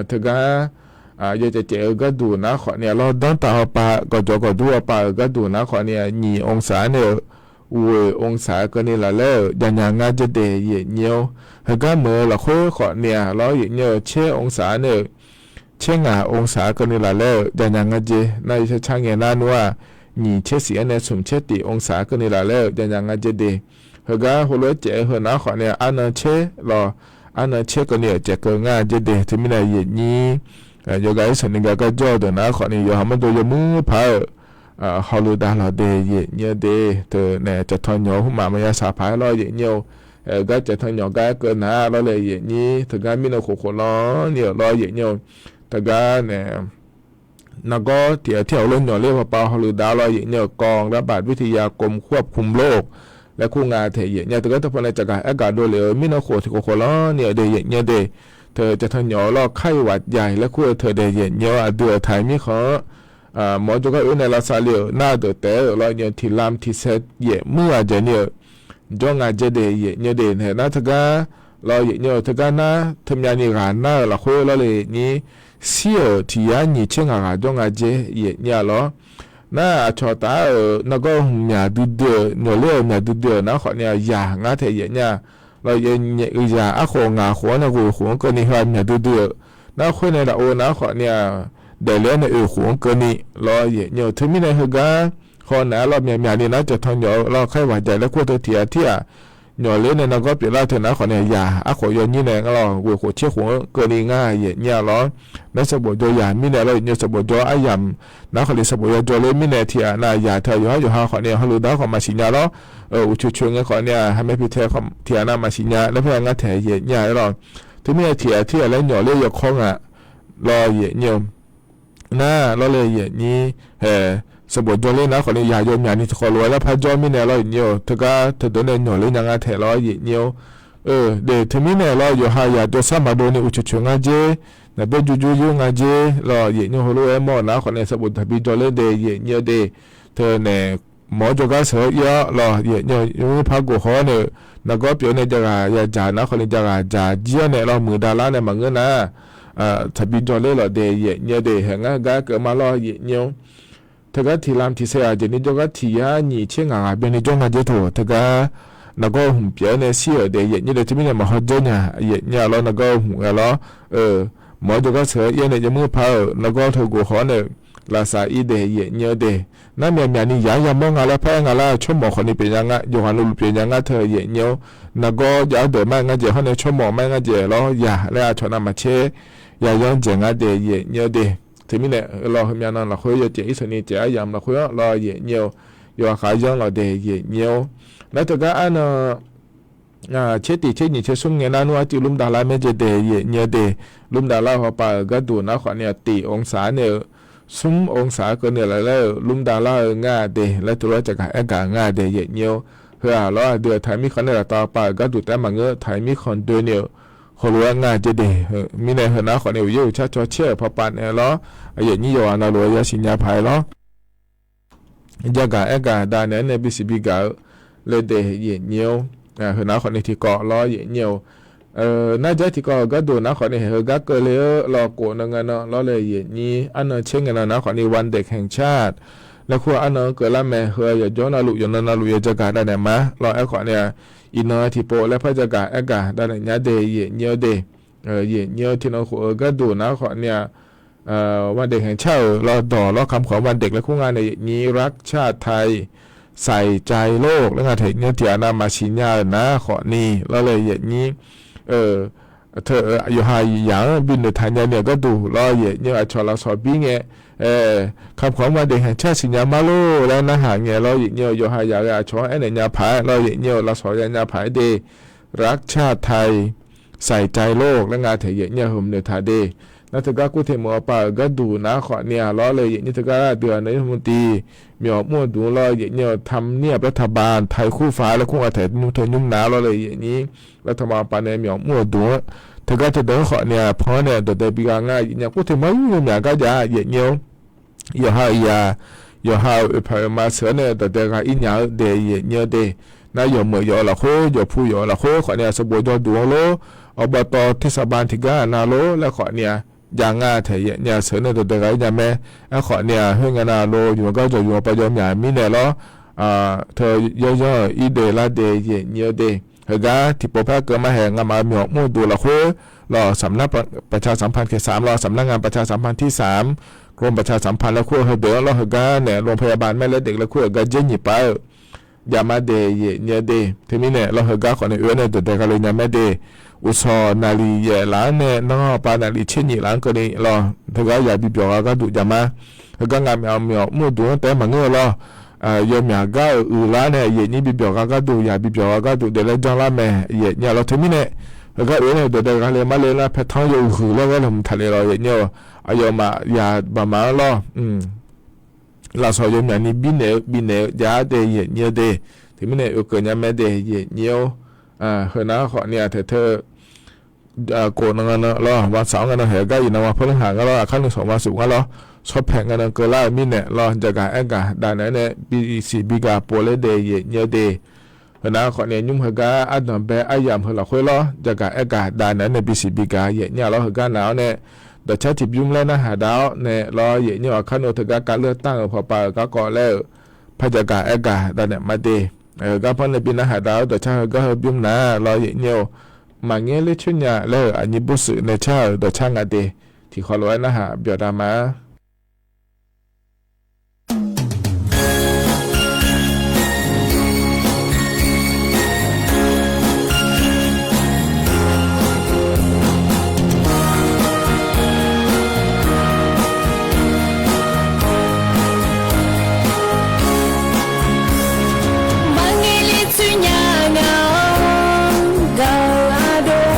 Teugar yawcaef caef-eu gharduq nar khawf ni-a lawr, danrtaq hawpav gawqjawq gawqdur hawpav-euq gharduq nar khawf ni-a nyiq องศา nae-euq ghoeq องศา keuvni laf laer-euq javnya ngar dzer de yaeq nyir-or. Heugar meuq-eu lafkhoer khawf ni-a lawr yaeq nyir-eu caer องศา nae-euq caer ngaq องศา keuvni laf laer-euq javnya ngar dzer nar, yawshar car ngae nar nmr-aq, nyiq caer siq-anr nae smq caer tiq องศา keuvni laf laer-euq javnya ngar dzer de. Heugar heulof-aer caef-eu heu nar khawf ni-a arnan caer lawr, arnan caer keuvni-euq caef keuv ngar dzer de. Teumirnae yaeq nyir yawgaq ir sanqni gar gar jawr-eu deuq nar khawf ni yawqha mawrdo yawmuir paq-euq hawluf dav lawq de yaeq nyir-eu de. Teu nae caev tan nyawq-eu hmq maf maqya shaq paq-aer lawr yaeq nyir-or. Gar caev tan nyawq gar aer keuv nar lawr le yaeq nyir, teugar mirnae khof khof lanr ni-euq lawr yaeq nyir-or. Teugar nae nargawr tiq ghaq tir ghaq-eu lof nyawq ler pawpav hawluf dav lawr yaeq nyir-eu, กองระบาดวิทยากรมควบคุมโรค laer kur nga taeq yaeq nyir-a. Teugar teu paw nae caqgaq aer gaq dovlef-eu mirnae khof tiq khof khof lanr ni-euq de yaeq nyir-eu de. Teu caev tan nyawq-eu lawr ไข้หวัดใหญ่ laer kur-eu teu de yaeq nyir-or. Aqdui-euq taq-iq mirkhanq-anr mawr jawrgar oe nae lavsav le-euq nar deuq taef-aer-euq lawr yaeq nyir-eu, tiq lam tiq sae yaef muir ghaq dzaeq ni-euq jawr nga dzer de yaeq nyir-eu de. Naeq nar teugar lawr yaeq nyir-eu, teugar nar teumyav ni ghaq nar-euq lafkhoer lawr le nyir, shir-euq tiq yar nyiq tser ngaq ghaq jawr nga dzer yaeq nyir-a lawr. Nar aqcawq taf-euq nargawr hmq myaq duidui-euq nyawq ler-euq myaq duidui-euq nar khawf ni-a yaq ngar taeq yaeq nyir-a. Lawr yaeq nyir-eu yaq arkhof ngaq khof-anr nae ghoeq khof-anr keuvni heu-aq myaq duidui-euq nar khoer nae lafov nar khawf ni-a daefle-awr nae oeq khof-anr keuvni lawr yaeq nyir-eu. Teumirnae heugar haw naeq-aer lawr myaq myaq ni nar caev tan nyawq-eu lawr ไข้หวัดใหญ่ laer kur-eu teu tiq ghaq tir-aq nyawq ler nae nargawr pyeuflar teu nar khawf ni-a yaq arkhof yawnyir nae ngar lawr ghoeq khof tser khof-anr keuvni ngar yaeq nyir-a lawr. Nar sanqbof jawr yaq mirnae lawr yaeq nyir-eu, sanqbof jawr aryamq nar khawf ni sanqbof yawjawr ler mirnae tiq ghaq nav yaq teu yawqhar yawqha khawf ni hawluf dar khawf maqsiq nya lawr. Uqcoeq coeq ngae khawf ni-a hamaer pitae tiq ghaq nav maqsiq nya laer par-aer ngar taeq yaeq nyir-a lawr. Teumirnae tiq ghaq tir-aq laer nyawq ler yawkawr ngaq lawr yaeq nyir-eu. Nar lawr le yaeq nyir hae, sanqbof jawr ler nar khawf ni yaq yawmyaq ni tiqkhawv lof-aer lar par jawr mirnae lawr yaeq nyir-eu, teugar teudeuq nae nyawq ler nya ngar taeq lawr yaeq nyir-or. De teumirnae lawr yawqha yaq jawrsar maqdov ni uqcoeq coeq ngar dzer, naqbaer jur jur yur ngar dzer lawr yaeq nyir-eu, heulof-aer mawr-eu nar khawf ni sanqbof daqbi jawr ler de yaeq nyir-eu de. Teu nae mawq-awr jawrgar sheuq-awr ir-awr lawr, yaefnyir-eu yawmuir par gof haw-awr nae-euq, nargawr pyeuf-awr nae jaqghaq yadzaq nar khawf ni jaqghaq dzaq jir-awr nae lawr, muiqdav lar nae maqngeur nar, taqbi jawrler lawq dae yaefnyir-eu de. Haeq ngar gar keuvma lawr yaefnyir-awr, teugar tiq lam tiq sae-aq jeq ni jawrgar tiq yar nyiq tser ngaq ghaq byanni jawr nga jer toq. Teugar nargawr hmq pyeuf-awr nae shir-euq dae yaefnyir dae teumirnae maqhaw dzeur nya yaefnyir-a lawr, nargawr hmq ghae lawr. Mawq-awr jawrgar sheuq-awr ir-awr nae yawmuir par-euq nargawr teu gof haw-awr nae-euq, lafsaf ir dae yaefnyir-eu de. Nar myaqmyaq ni yaq-anr yamawr nga laer par-aer nga lar, tsawrmawq khawf ni pyeuf nya nga, yawqghaq navluf pyeuf nya ngar teu yaefnyir-awr, nargawr jav-awr deuq mar-aer ngar dzaeq hawr nae tsawrmawq mar-aer ngar dzaeq lawr yaq laer aqcawq navmaqtser, yaqyanr dzaeq ngar dae yaefnyir-eu de. Teumirnae lawr, heumyav nan lafkhoer yawcaef irsheuq ni caef aryamq lafkhoer-anr lawr yaefnyir-eu, yawqha khav yanr lawq dae yaefnyir-awr, nar teugar arnan tser tiq tser nyiq tser smr ngae nar nmr arcuiv lmr davlar maer jae dae yaefnyir-eu de. Lmr davlar-eu hawpav-euq gharduq nar khawf ni-aq, tiq องศา nae-euq, smr องศา keuvni laf laer-euq lmr davlar-eu ngar de laer teulof-aer jaqgaq aergaq ngar dae yaefnyir-awr, heu-aq lawr aqdui-euq taqmir khanq nae laftav pav-euq gharduq taef-aer maqngeur, taqmir khanq doeni-euq heulof-aer ngar jae de. Mirnae heu nar khawf ni uqyaer uqcar caw caer-euq pawpav naeq lawr, yaefnyir yawqghaq navluf-aer yasiq nya paq-aer lawr. Jaqgaq aergaq dav naeq-aer nae bisiq bigaq-eu laer dae yaefnyir-awr, heu nar khawf ni tiqkawv lawr yaefnyir-eu, nar jar tiqkawv-euq gharduq nar khawf ni haeq heugar keuvle-eu lawr, kof nan ngae nan lawr laer yaefnyir, arnan tser ngae nan nar khawf ni วันเด็กแห่งชาติ laer kur-eu arnan-anr keuvlar mae. Heu yawqjawr navluf yawqnan navluf ya jaqgaq dav naeq ma lawr. Aerkhawf ni-aq, iqnan tiqpov laer par jaqgaq aergaq dav naeq nya dae yaefnyir-eu de. Yaefnyir-eu tiqnan khof-eu gharduq nar khawf ni-aq, วันเด็กแห่งชาติ euq lawr dawq lawr kamq khawf วันเด็ก laer kur nga nae yaefnyir, รักชาติไทย ใส่ใจโลก laer nga taef yaefnyir-eu tiq ghaq navmaqsiq nya-euq nar khawf ni lawr laer yaefnyir, teu yawqha yaq-anr binoeq taq nya ni-euq gharduq lawr yaefnyir-eu aqcawq lafsawq bir ngae, kamq khawf วันเด็กแห่งชาติ siqnya ma lor laer narhaq ngae lawr yaefnyir-eu yawqha yaq ghae aqcawq-anr aernaeq nya paq-aer lawr yaefnyir-eu lafsawq ya nya paq-aer de. รักชาติไทย ใส่ใจโลก laer nga taef yaefnyir-eu heu noeq taq de. Nar teugar kur teq meuq-eu pav-euq gharduq nar khawf ni-aq lawr laer yaefnyir teugar aqdui-aq nae nymr tiq myawq mr-eu duq lawr yaefnyir-eu ทำเนียบรัฐบาล ไทยคู่ฟ้า laer kur nga taef nymr teu nymr nar lawr laer yaefnyir, รัฐบาล pav nae myawq mr-eu duq-anr teugar teudeuq-anr khawf ni-aq pan-anr nae dawqdae bi gha ngar yaefnyir-a. Kur teq meuq-anr yawmyaq gar jav yaefnyir-awr, yawqha-euq yaq, yawqha-euq oeqpaq oeqma sheuq-anr nae dawqdae gha ir nya-eu dae yaefnyir-eu de. Nar yawqmeuq yawf-eu lafkhoer, yawqpu yawf-eu lafkhoer khawf ni-aq, sanqbof jawrduq-anr lor, อบต เทศบาล tiqgar aqna lor laer khawf ni-aq, jav ngar taef yaefnyir-a sheuq-anr nae dawqdae gha ir nya mae. Aerkhawf ni-aq, khoerngae navluf yawqgar jawq yawq pav jawr myaq mirnae lawr, teu yanr yanr-euq ir dae lar dae yaefnyir-eu de. Heugar tiqpov par keuvma haeq ngamaf-euq myawq mr-eu duq lafkhoer lawr, สำนักประชาสัมพันธ์เขตสาม lawr, สำนักงานประชาสัมพันธ์ที่สาม กรมประชาสัมพันธ์ laer kur-eu heudeuq-anr lawr, heugar nae โรงพยาบาลแม่เหล็ก laer kur-euq gar jer nyiq pav-euq jav ma dae yaefnyir-eu de. Teumirnae lawr heugar khawf nae oe-aer nae dawqdae gha le nya mae de. Uqsawq naqliq yaef laf-anr nae nanrhawq pav naqliq tser nyiq laf-anr keuvni lawr, teugar yaq bi byawq gha gharduq jav ma. Heugar ngamaf-euq myawq mr-eu duq-anr taef-aer maqngeur-eu lawr, yawmyaq gar-euq uiqlar nae yaefnyir bi byawq gha gharduq, yaq bi byawq gha gharduq daef laer janrlar mae yaefnyir-a lawr. Teumirnae heugar oe-aer nae dawqdae gha le mar le nar paertanr yawhuiq laer ghae lawq mq taq le lawr yaefnyir-eu, aqyawfmaf yaq baqmaf-anr lawr lafsawq yawmyaq ni birnaeq-eu bifnaeq-eu jav-ar dae yaefnyir-eu de. Teumirnae oekeuv nya mae dae yaefnyir-awr, heunar khawf ni-aq taef teu, kof nan ngae nan lawr, วันเสาร์ ngae nan haeq gar iqnan วันพฤหัส ngar lawr, aqkar nuisawq วันศุกร์ ngar lawr, shawrpaeq ngae nan keuvlar-euq mirnae lawr, jaqgaq aergaq dav naeq-aer nae bisiq bi gaq pov laer dae yaefnyir-eu de. Heunar khawf ni nymr heugar ardanq bae aryamq heu lafkhoer lawr, jaqgaq aergaq dav naeq-aer nae bisiq bi gaq yaefnyir-a lawr. Heugar naq-awr nae dawqcar tiqbymr laer narhaq dav-awr nae lawr yaefnyir-awq, aqkar nuisawq teugar kavleur tanr-euq pawpav-euq garkawv laer-euq par jaqgaq aergaq dav naeq ma de. Heugar par nae bi narhaq dav-awr dawqcar heugar heu bymr nar lawr yaefnyir-awq, maqngeur ler coer nya laer-euq aqnyir boshuif nae car-euq dawqcar nga de. Tiqkhawf lof-aer narhaq byawq dav ma. Maqngeur ler coer nya nga-awr gaq-eu ardov,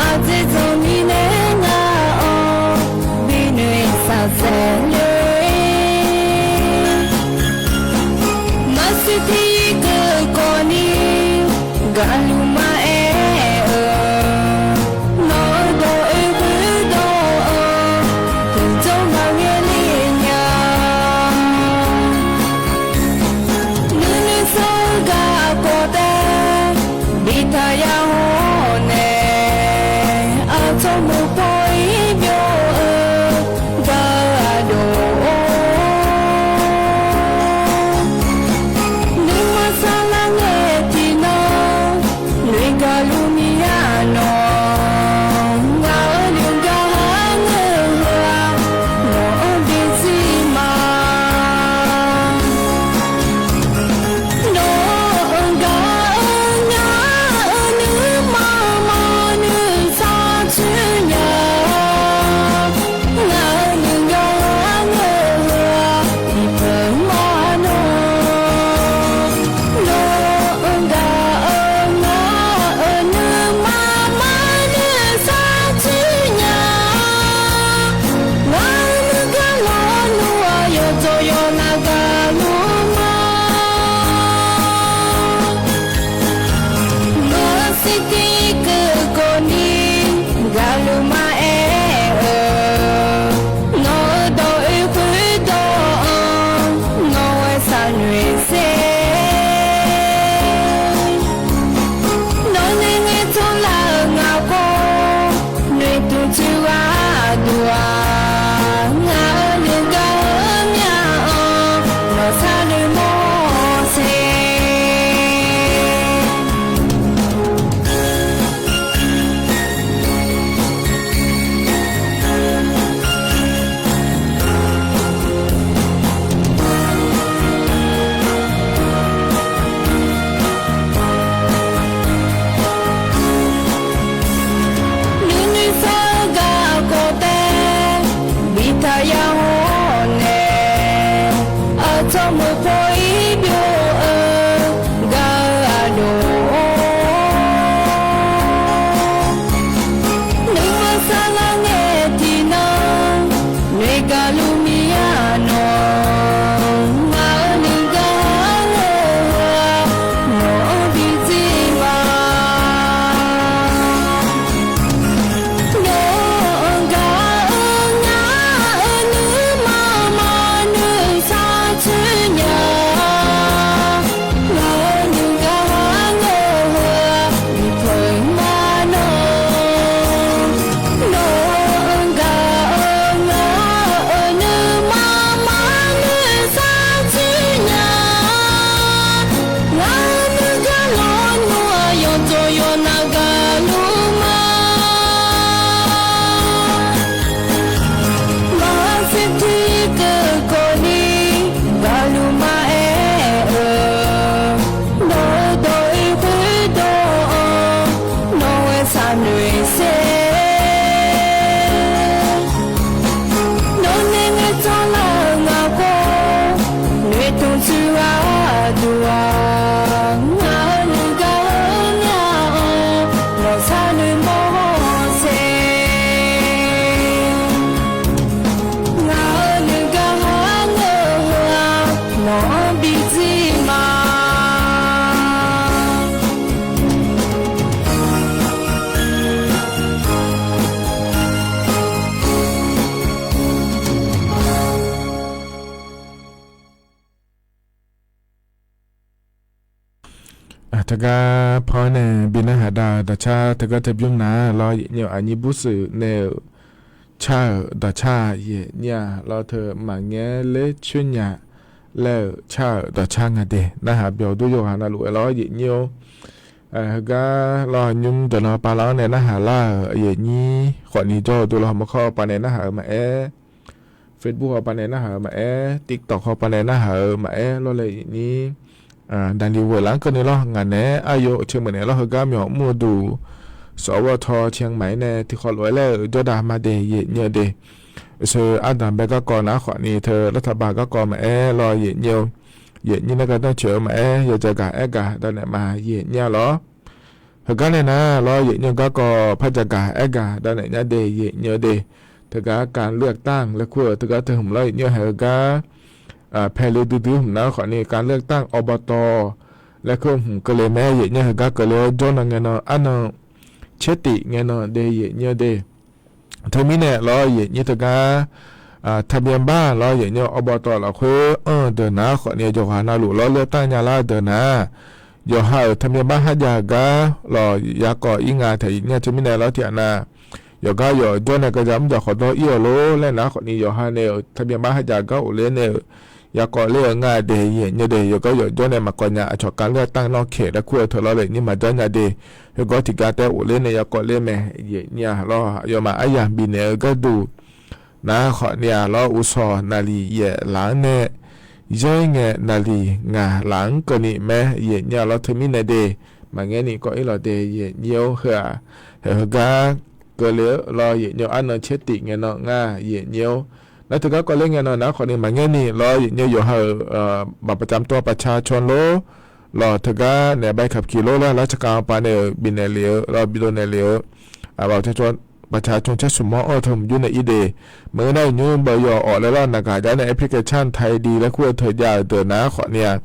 aqdzer dzanq mirnae nga-awr binoeq saqsaeq ler. Maqsiq tiq keuv kawv ni gaqluf maqaer-eu, nawq-eu dawq oe khoerdawq-anr tiqjawr maqngeur ler nya. Maqpar-ir byov-eu gar-eu aqdov-or, nuima saqlar ngae tiqnan noeqgaq luf mir-a nawq. Ngaq-euq noeqgaq ha ngeur-eu heu-aq, nawq-anr bi zir ma. Nawq-euq gaq-eu ngaq-euq nuima maqnuisar coer nya. Ngaq-euq noeqgaq ha ngeur-eu heu-aq, bi peuq ma nawq. Nawq-euq gaq-eu ngaq-euq nuima maqnuisar coer nya. Ngaq-euq nuigar lawr nmr-aq, yawqdzawq yawqnav gaqluf ma. Maqsiq tiq keuv kawvni gaqluf ma aer-eu, nawq-euq dawq oe khoerdawq-anr nawq-aer saqnoeq sher. Nawq nae ngaeqcawq lar-euq ngaq khawf, noeqtmq tsoeq gharduq-aq, ngaq-euq noeqgaq heu myav-anr nawq sharnoeq mawr sher. Nuinoeq sar-eu garkawv taef biftaq ya hawr-awq nae, aqcawq meuq paw-ir byov-eu gar-eu aqdov-or, nuima saqlar ngae tiqnan noeqgaq luf mir-a nawq. Ngaq-euq noeqgaq ha ngeur-eu heu-aq, nawq-anr bi zir ma. Nawq-euq gaq-eu ngaq-euq nuima maqnuisar coer nya. Ngaq-euq noeqgaq ha ngeur-eu heu-aq, bi peuq ma nawq. Nawq-euq gaq-eu ngaq-euq nuima maqnuisar coer nya. Ngaq-euq nuigar lawr nmr-aq, yawqdzawq yawqnav gaqluf ma. Maqsiq tiq keuv kawvni gaqluf ma aer-eu, nawq-euq dawq oe khoerdawq-anr nawq-aer saqnoeq sher. Nawq nae ngaeqcawq lar-euq ngaq khawf, noeqtmq tsoeq gharduq-aq, ngaq-euq noeqgaq heu myav-anr nawq sharnoeq mawr sher. Ngaq-euq noeqgaq ha ngeur-eu heu-aq, nawq-anr bi zir ma. Teugar paw-aer nae bi narhaq dav-euq dawqcar teugar teu bymr nar lawr, yaefnyir-eu aqnyir bursuif nae-euq car-euq dawqcar yaefnyir-a lawr, teu maqngaer ler coer nya laer-euq car-euq dawqcar nga de. Narhaq byawq dur yawqghaq navluf-aer lawr yaefnyir-or. Heugar lawr nymr deuq nan pavlar-anr nae narhaq lar-euq yaefnyir khawfni jawr-eu dur lawr, maqkawr pav nae narhaq-euq maqaer, Facebook haw pav nae narhaq-euq maqaer, TikTok haw pav nae narhaq-euq maqaer lawr laer yaefnyir daqli ghoeq lar-anr keuvni lawr. Ngaq naeq-aer aqyawf-euq ceqmeq naeq lawr heugar myawq mr-eu duq sawq-awr taw cae maqaer nae tiqkhawf lof-aer laer-euq jawrdav ma de yaefnyir-eu de. Sheu ardanq bae garkawv nar khawfni teu lartaq ba garkawv maqaer lawr yaefnyir-eu, yaefnyir nar gardanr coeq-eu maqaer, yawdzaq gaq aer gaq dav naeq ma yaefnyir-a lawr. Heugar nae nar lawr yaefnyir-eu garkawv par dzaq gaq aer gaq dav naeq nya de yaefnyir-eu de. Teugar การเลือกตั้ง laer kur-euq teugar teu hmq lawr yaefnyir-eu haiq-eu gar paeq le duidui hmq nar khawfni การเลือกตั้ง อบต laer kur hmq keuvle mae yaefnyir-eu haiq gar keuvle-awr jawr nan ngae nan arnan caer tif ngae nan de yaefnyir-eu de. Teumirnae lawr yaefnyir teugar ทะเบียนบ้าน lawr yaefnyir-eu อบต lafkhoer anr-eu deuq nar khawfni yawqghaq navluf lawr เลือกตั้ง nya lar-eu deuq nar, yawqha-euq ทะเบียนบ้าน kharjav-eu gar lawq yarkawv ir nga taef yaefnyir-a. Teumirnae lawr tiqghaq nav yawqgar yawqjawr nae gaqjaq mrjaq khawf dawr ir-euq lor laer nar khawfni yawqha nae-euq ทะเบียนบ้าน haja gar ghofler nae-euq yakawv ler-eu nga de yaeq nyeu de. Yawqgar yawqjawr nae maqkawv nya, aqcawq การเลือกตั้ง nawr kaeq laer kur-eu teu lawr le nyir maqjanr nya de. Khoergar tiqgar taef ghofler nae yakawv ler mae yaeq nyir-a lawr. Aqyawfmaf aryamq bifnaeq-eu gharduq nar khawfni-aq lawr, uqshawq naqliq yaef laf-anr nae yanr ngae naqliq ngaq laf-anr keuvni mae yaeq nyir-a lawr. Teumirnae de, maqngaer ni kawv ir lawq de yaeq nyir-or. Heu-aq, heugar keuvle-eu lawr yaeq nyeu arnan caer tif ngae nan nga yaeq nyir-or. Nar teugar kawv ler ngae nan nar khawfni maqngaer ni lawr yaeq nyeu yawqha-euq บัตรประจำตัวประชาชน lor lawq teugar naeq ใบขับขี่ lor laer lar tsaqkaq pav nae-euq bifnaeq lef-eu lawr bidov naeq lef-eu บัตรประชาชน caer smq mawr-anr-eu teu hmq jur nae ir de. Maqngeur nar nymr baw yawq awq laer lawr naqgaq jar nae application ไทยดี laer kur-eu teu jav-euq deuq nar khawfni-aq,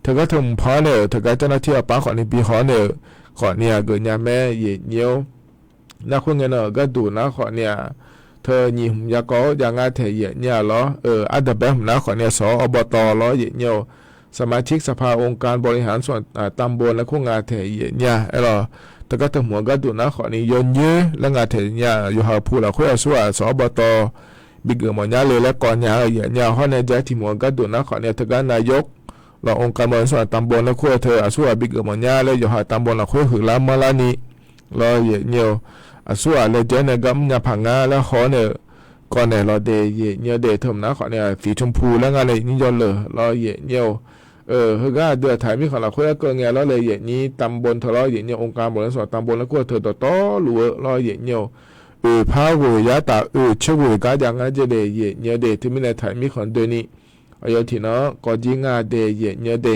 teugar teu hmq paw-anr nae-euq teugar เจ้าหน้าที่ aqpar khawfni bi haw-anr nae-euq khawfni-aq geufnya mae yaeq nyir-or. Nar khoer ngae nan-euq gharduq nar khawfni-aq, teu nyiq hmq yakawv-awr jav ngar taeq yaeq nyir-a lawr. Ardanqbae hmq nar khawfni-aq สอบต. lawr yaeq nyir-or, สมาชิกสภาองค์การบริหารส่วน ตำบล laer kur nga taeq yaeq nyir-a aer lawq. Teugar teu hmq-eu gharduq nar khawfni yawnyoer laer nga taeq nyir-a. Yawqha-euq pu lafkhoer aqsurghaq สอบต. bi geuf mawfnya le laer kawv nya-eu yaeq nyir-a. Hawr nae ja tiq hmq-eu gharduq nar khawfni-aq teugar นายก lawr องค์การบริหารส่วนตำบล laer kur-eu teu aqsurghaq bi geuf mawfnya laer yawqha ตำบล lafkhoer huiqlar manrlar ni lawr yaeq nyir-or. Aqsurghaq laejae nae gar mrnya paq ngar laer haw-awr nae-euq kawv naeq lawq de yaeq nyir-eu de. Teu hmq nar khawfni-aq สีชมพู laer nga nae nyir jawr leuq lawr yaeq nyir-or. Heugar aqdui aqtaq mirkhanq lafkhoer aer keuv ngae lawr le yaeq nyir ตำบล teu lawr yaeq nyir-or. องค์การบริหารส่วนตำบล laer kur-eu teu dawqtawvluf-eu lawr yaeq nyir-or. Oeq par ghoeq yar taf oeq coer ghoeq gar jav ngar jaer de yaeq nyir-eu de. Teumirnae taq mirkhanq doeni aqyawf tiqnan-anr kawv jir ngar de yaeq nyir-eu de.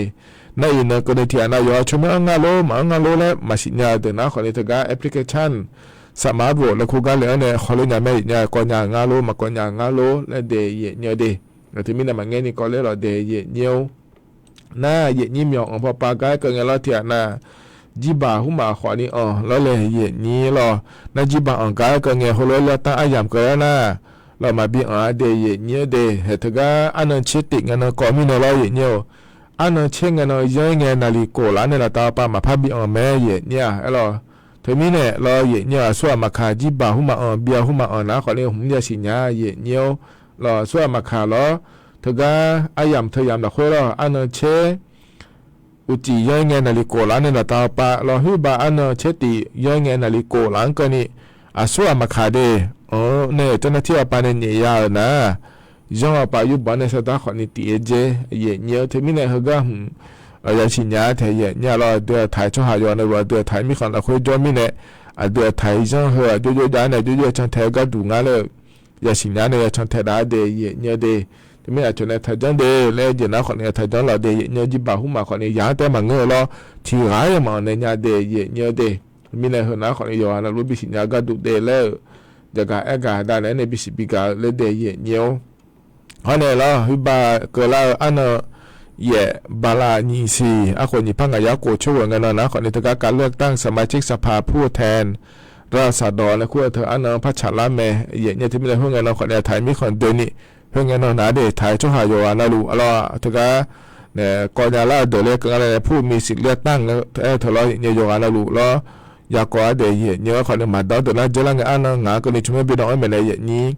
Nar iqnan keuvni tiqghaq nav yawqha coer mar-anr ngar lor maqanr ngar lor laer maqsiq nya-eu deuq nar khawfni teugar application สมัครโหวต laer kur gar le-anr nae hawler nya mae yaeq nyir-a. Kawv nya ngar lor maqkawv nya ngar lor laer de yaeq nyir-eu de. Teumirnae maqngaer ni kawv ler lawq de yaeq nyir-or. Nar yaeq nyir myawq anq pawpav gar aer keuv ngae lawr tiqghaq nav jirbaq hmrmaf khawfni anq lawr le yaeq nyir lawr. Nar jirbaq anq gar aer keuv ngae heulof-aer เลือกตั้ง aryamq keuv lar nar lawr maqbi anq-a de yaeq nyir-eu de. Haeq teugar arnan caer tif ngae nan kawv mirnae lawr yaeq nyir-or. Arnan caer ngae nan yanr-ir ngae naqliq kof laf-anr nae laftav pav maqpar bi anq mae yaeq nyir-a aer lawq. Teumirnae lawr yaeq nyir-eu aqsurghaq maqkaq jirbaq hmrmaf anq byav hmrmaf anq nar khawfni hmq yasiq nya yaeq nyir-or. Lawr aqsurghaq maqkaq lawr teugar aryamq teu yamq lafkhoer lawr arnan caer uqcif yanr-ir ngae naqliq kof laf-anr nae laftav pav lawr hoerbav arnan caer tif yanr-ir ngae naqliq kof laf-anr keuvni aqsurghaq maqkaq de. Anr nae-euq เจ้าหน้าที่ aqpav nae nyaef ya-euq nar yanr-eu pav yurbanq nae sardar khawfni tif-aer jaer yaeq nyir-or. Teumirnae heugar hmq yasiq nya taeq yaeq nyir-a lawr. Aqdui aqtaq-iq tsawrhaq yawqha navluf aqdui aqtaq-iq mirkhanq lafkhoer jawr mirnae aqdui aqtaq-iq yanr heu-aq jawrjawr jav nae jawrjawr-aer can taeq-eu gharduq ngar laer-eu yasiq nya nae ya can taeq dav-a de yaeq nyir-eu de. Teumirnae aqcawq nae taqjanr de laer jeq nar khawfni taqjanr lawq de yaeq nyir-or. Jirbaq hmrmaf khawfni yaq-anr taef maqngeur-eu lawr tiqghaq-aer maqanq nae nya de yaeq nyir-eu de. Mirnae heu nar khawfni yawqha navluf bisiq nya gharduq de laer-euq jaqgaq aergaq dav naeq-aer nae bisiq bigaq-eu laer de yaeq nyir-or. Hawr nae lawr hoerbav keuvlar-eu arnan yaef bala nyiq siq arkhof nyiq par ngaq yar khof coer ghoeq ngae nan nar khawfni teugar การเลือกตั้งสมาชิกสภาผู้แทนราษฎร laer kur-eu teu arnan-anr par tsaqlar mae yaeq nyir-eu. Teumirnae khoerngae nan khawfni aqtaq-iq mirkhanq doeni khoerngae nan nar de taq-iq tsawrhaq yawqghaq navluf arlawr teugar nae kawv nya lar-eu deuq laer keuv nga laer nae ผู้มีสิทธิ์เลือกตั้ง laer aer-eu teu lawr yaeq nyir-eu yawqghaq navluf lawr yakawv-ar de yaeq nyir-eu. Aer khawfni maqdawr deuq nar dzeurlar ngae arnan ngaq-anr keuvni tsawrmyanr bi dawv-anr mae nae yaeq nyir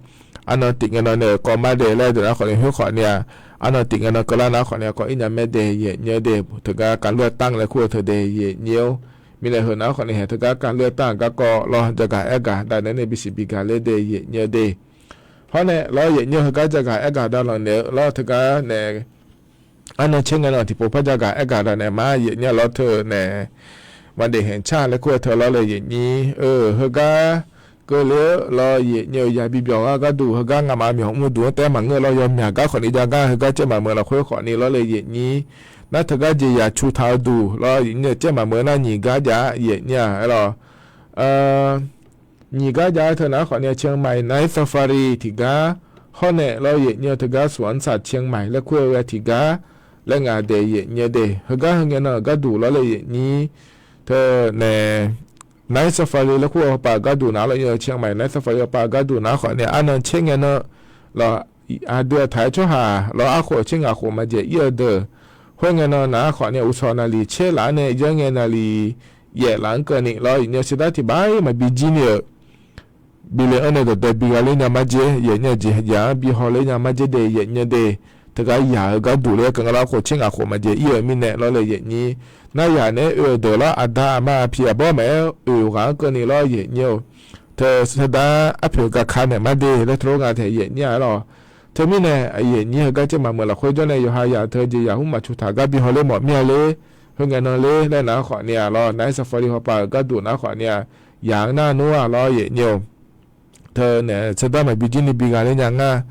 arnan tif ngae nan nae kawv mar de laer deuq nar khawfni khoer khawfni-aq arnan tif ngae nan keuvlar nar khawfni kawv-ir nya mae de yaeq nyir-eu de. Teugar การเลือกตั้ง laer kur-eu teu de yaeq nyir-or. Mirnae heu nar khawfni haeq teugar การเลือกตั้ง garkawv lawr jaqgaq aergaq dav naeq-aer nae bisiq bigaq laer de yaeq nyir-eu de. Hawr nae lawr yaeq nyir-eu heugar jaqgaq aergaq dav lanq naeq-eu lawr teugar nae arnan caer ngae nan tiqpov par jaqgaq aergaq dav naeq ma yaeq nyir-a lawr teu nae วันเด็กแห่งชาติ laer kur-eu teu lawr le yaeq nyir-eu heugar keuvle-eu lawr yaeq nyir-eu yabi byawq-a gharduq heugar ngamaf-eu myawq mr duq-anr taef maqngeur lawr yawmyaq gar khawfni jav gar heugar caev maqmeuq lafkhoer khawfni lawr le yaeq nyir. Nar teugar jeqzaq cu taq-eu duq lawr yaeq nyir-eu caev maqmeuq nar nyiq gar jav yaeq nyir-a aer lawr nyiq gar jav-aer teu nar khawfni เชียงใหม่ Night Safari tiqgar hawr nae lawr yaeq nyir-eu teugar สวนสัตว์เชียงใหม่ laer kur-eu ghae tiqgar laer ngaq daeq yaeq nyir-eu de. Heugar heu ngae nan-euq gharduq lawr le yaeq nyir teu nae Night Safari laer kur-eu hawpav-euq gharduq nar lawr yaeq nyir-eu เชียงใหม่ Night Safari hawpav-euq gharduq nar khawfni arnan caer ngae nan lawr aqdui aqtaq-aer tsawrhaq lawr arkhof caer ngaq khof maqjaeq ir-eu deuq khoerngae nan nar khawfni uqshawq naqliq caer laf-anr nae yanr ngae naqliq yaef laf-anr keuvni lawr yaeq nyir-eu sardar tiq bar-ir maqbi jir ni-euq bi le-anr nae dawqdae bi gha ler nya marjer, yaefnyir-eu jeqzaq-anr bi hawler nya marjer de, yaefnyir de. Teugar yaq-eu gharduq le-aer keuv nga lar, khof tser ngaq khof maqjeq ir-euq mirnae lawr le yaefnyir. Nar yaq naeq-aer oe-euq deuq lawr, aqda aqma aqpiq aqbawr maqaer oeq ghaq-anr keuvni lawr yaefnyir-eu. Teu sardar arpoeq gaka naeq mar de laer teulof nga taeq yaefnyir-a lawr. Teumirnae yaefnyir heugar caer maqmeuq lafkhoer jawr nae yawqha yaq teu jeqzaq hmq maqtsuq taq gar bi hawler mawf mir-a ler, khoer ngae nan ler laer nar khawfni-a lawr, nar-aer sanqfawli hawpav-euq gharduq nar khawfni-a, yaq-anr nar nor-a lawr yaefnyir-eu. Teu nae sardar maqbi jir ni bi gha ler nya ngar.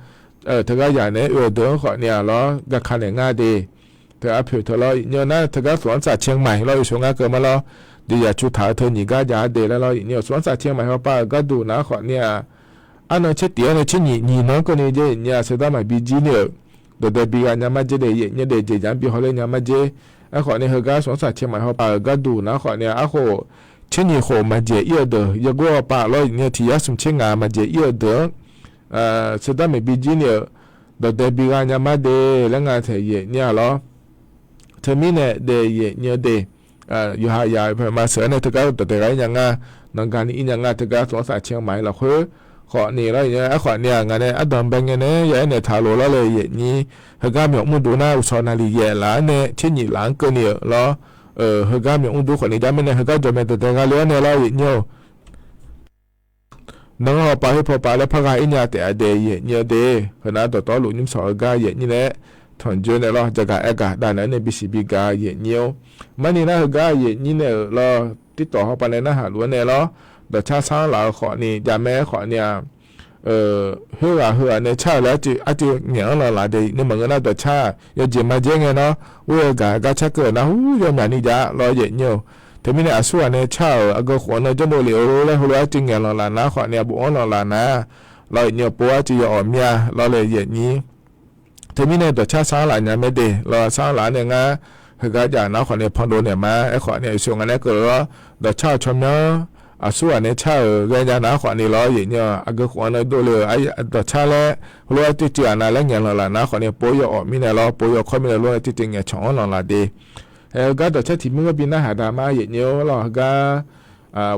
Teugar yaq naeq-aer oe-euq deuq-anr khawfni-a lawr gaka naeq ngar de. Teu arpoeq teu lawr yaefnyir-eu nar teugar สวนสัตว์เชียงใหม่ lawr yawshof ngar keuv ma lawr. Jeqzaq tsuq taq-eu teu nyiq gar jav-a de laer lawr yaefnyir-eu สวนสัตว์เชียงใหม่ hawpav-euq gharduq nar khawfni-a, arnan tser tiq-anr nae tser nyiq nyiq nan-anr keuvni jaer yaefnyir-a sardar maqbi jir ni-euq. Dawqdae bi gha nya marjer de yaefnyir de, jeqzaq-anr bi hawler nya marjer. Aerkhawfni heugar สวนสัตว์เชียงใหม่ hawpav-euq gharduq nar khawfni-a, arkhof tser nyiq khof maqjeq ir-eu deuq yawgor hawpav lawr yaefnyir-eu tiq yar smq tser ngaq maqjeq ir-eu deuq-anr sardar maqbi jir ni-euq. Dawqdae bi gha nya mar de laer nga taeq yaefnyir-a lawr. Teumirnae daef yaefnyir-eu de, yawqha yaq-eu paqma sheuq-aer nae teugar dawqdae gha ir nya ngar, nanqgaq ni ir nya ngar, teugar สวนสัตว์เชียงใหม่ lafkhoer khawfni lawr yaefnyir-eu. Aerkhawfni-a ngaq nae ardanq bae ngae nae yaer naeq taq lof lawr le yaefnyir. Heugar myawq mr duq nar uqshawq naqliq yaef laf-anr nae tser nyiq laf-anr keuvni-euq lawr. Heugar myawq mr duq khawfni jar mirnae heugar jawqmaeq dawqdae gha le-awr nae lawr yaefnyir-eu. Nanr hawpav khoer paw pav laer par gha ir nya taef-a de yaefnyir-eu de. Heunar dawqtawvluf nymr sawq-eu gar yaefnyir nae-aer tanqjoe naeq lawr, jaqgaq aergaq dav naeq-aer nae bisiq bi gaq yaefnyir-or. Marni nar heugar yaefnyir nae-euq lawr, tirtawq hawpav nae narhaq luf-aer nae lawr, dawqcar sar-anr laf-eu khawfni javmae-aer khawfni-a, khoerghaq heughaq nae car-euq laer arcuiv ngaeq-anr lanqlaf de nae maqngeur nar dawqcar-aq yawjeq majer ngae nawr, ur-eu gaq gar car keuv-euq nar hur yawmyaq ni jav lawr yaefnyir-eu. Teumirnae aqsurghaq nae car-euq aqgeu khof-anr nae jawrdov lef-eu laer heulof-aer arcuiv ngaeq lanqlaf nar khawfni-a bof-anr lanqlaf nar, lawr yaefnyir-eu pov arcuiv yaw awq mir-a lawr le yaefnyir. Teumirnae dawqcar sar-anr laf nya mae de lawr, sar-anr laf-anr nae ngar heugar jav nar khawfni pandov naeq ma. Aerkhawfni aqyawf seuq nga nae keuv lawr, dawqcar-euq tsawrmyanr aqsurghaq nae car-euq ghae nya nar khawfni lawr yaefnyir-eu aqgeu khof-anr nae dov le-eu dawqcar laer heulof-aer arcuiv cuiv-aq nar laer ngaeq lanqlaf nar khawfni pov yaw awq mirnae lawr, pov yaw kawr mirnae lof-aer arcuiv cuiv ngaeq canq-anr lanqlaf de. Aer-eu gar dawqcar tiq mur ghanr bi narhaq daq ma yaefnyir-or lawr, heugar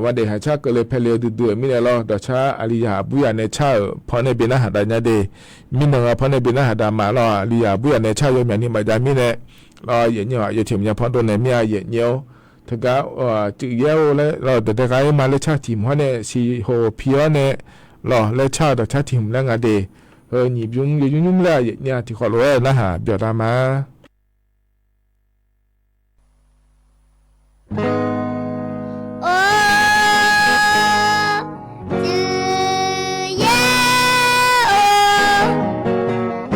ghaq daef haqcar keuvle paele-eu duidui-euq mirnae lawr, dawqcar aqlizaq burya nae car-euq paw nae bi narhaq daq nya de. Mirnan-a paw nae bi narhaq daq ma lawr, aqlizaq burya nae car-eu yawmyaq ni maqjav mirnae lawr yaefnyir-aq, yawtiq mqnya pandov naeq mir-a yaefnyir-or. Teugar cuiv yaer-or laer lawr, dawqdae gha-ir ma laer car tiq hmq-anr nae siqhoq pi-awr nae lawr laer car-eu dawqcar tiq hmq laer nga de. Heu nyiq bymr yawnymr nymr laer-aq yaefnyir-a tiq khawf lof-aer narhaq byawq daq ma. Or, Tsuif Yaer-or,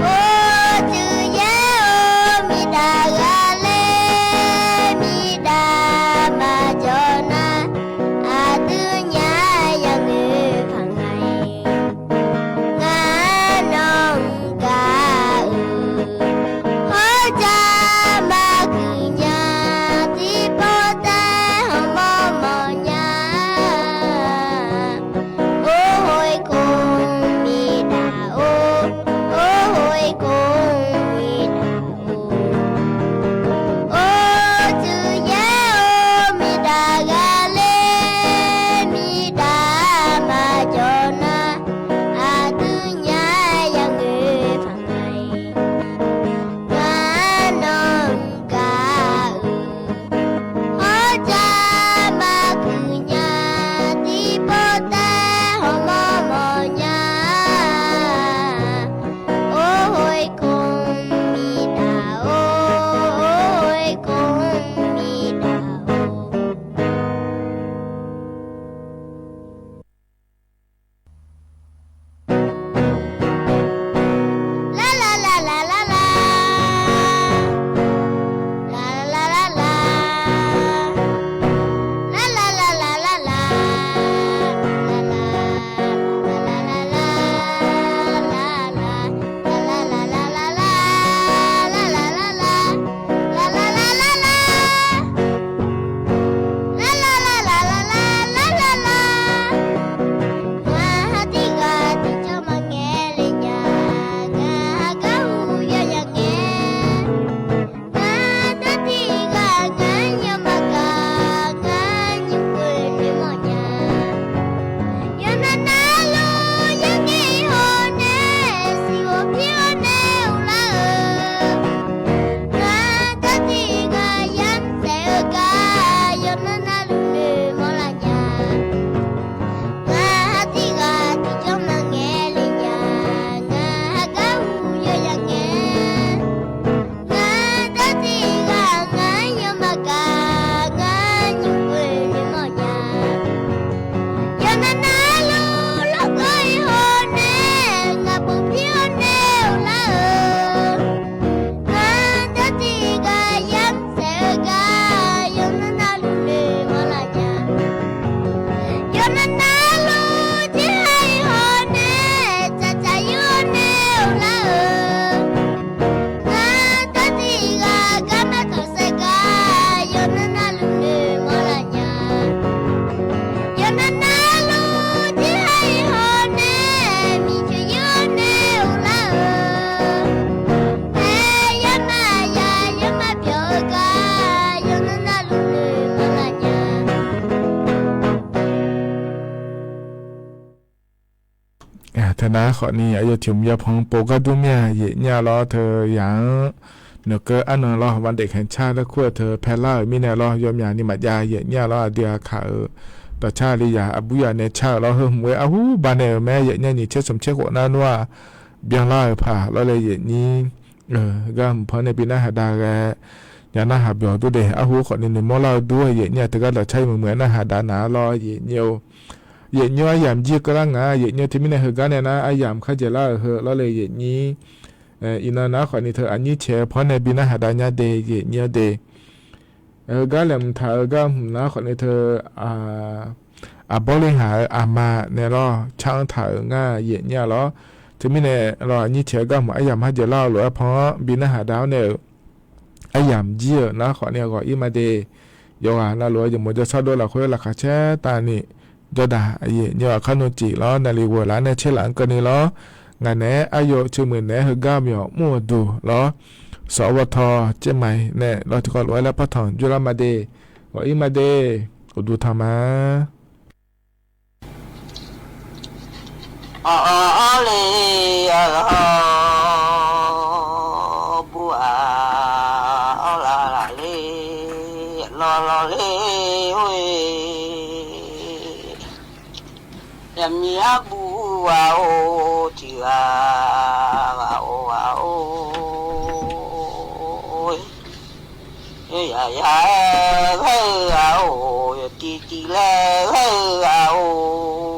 or, Tsuif Yaer-or, miqdaq ghaq laer miqdaq maqjawr nar, aqdui nya yanoeq paq nga-iq, ngar nawq-anr gaq-euq hawr ja maqguiq nya tiqpov taef Nar khawfni aqyawf tiq hmq yapanq pov gar dur mir-a yaeqnyir-a lawr, teu yaq-anr noeqkeuv arnan lawr, maqdaef khaeq car laer kur-eu teu paelar-euq mirnae lawr, yawmyaq ni maqjav yaeqnyir-a lawr, aqdui aqkaq-euq dawqcar li yaq aqbur yaq nae car-euq lawr, heu hmq ghae arhu banaeq-euq mae, yaeqnyir nyiq tser smq tser khof nar nmr-aq byanlar-euq paq lawr laer yaeqnyir-euq gar hmq panr nae bi narhaq dav ghae, ya narhaq byawq dur de, arhu khawfni noeqmawr lar-eu dur-eu yaeqnyir-aq teugar dawqcar-ir muiq muiq-aer narhaq dav naq-a lawr yaeqnyir-eu. Yaeqnyir-awr aryamq jir-eu keuvlar ngaq-a, yaeqnyir-eu teumirnae heugar nae nar aryamq kardzaeq lar-euq heu lawr le yaeqnyir. Iqnan nar khawfni teu aqnyir caeq-eu panr nae bi narhaq dav nya de yaeqnyir-awr de. Heugar laeqhmq taq-eu gar hmq nar khawfni teu aqbawr le haq-eu aqma nae lawr car-anr taq-euq ngar yaeqnyir-a lawr. Teumirnae lawr aqnyir caeq-eu gar hmq aryamq kardzaeq lar-eu lof-aer panr-anr bi narhaq dav-awr nae-euq aryamq jir-euq nar khawfni ghawq-ir ma de. Yawqghaq navluf-eu jeq mawq jawrshar dov lafkhoer laqkhaq caer tavni jawrdaq yaeqnyir-aq kar nmr cif lawr naqli ghoeq laf-anr nae caer laf-anr keuvni lawr. Ngaq naeq-aer aryawf teuq muiq naeq-aer heugar myawq mr-euq duq lawr, sawq-awr bawtaw caer ma-ir nae lawr tiqkawv lof-aer laer partanq jawrlar ma de. Ghawq-ir ma de. Uqduq tanq ma. Awq, awq, awq le, awq, buq-aq, awq, laf, laf le, lawq, lawq le, oe. Yaqmiq arbuq ghaq-or, tiq ghaq ghaq-or, ghaq-or. Yaq, yaq-aer ghae-eu ghaq-or, yawtiv tiv laer ghae-eu ghaq-or.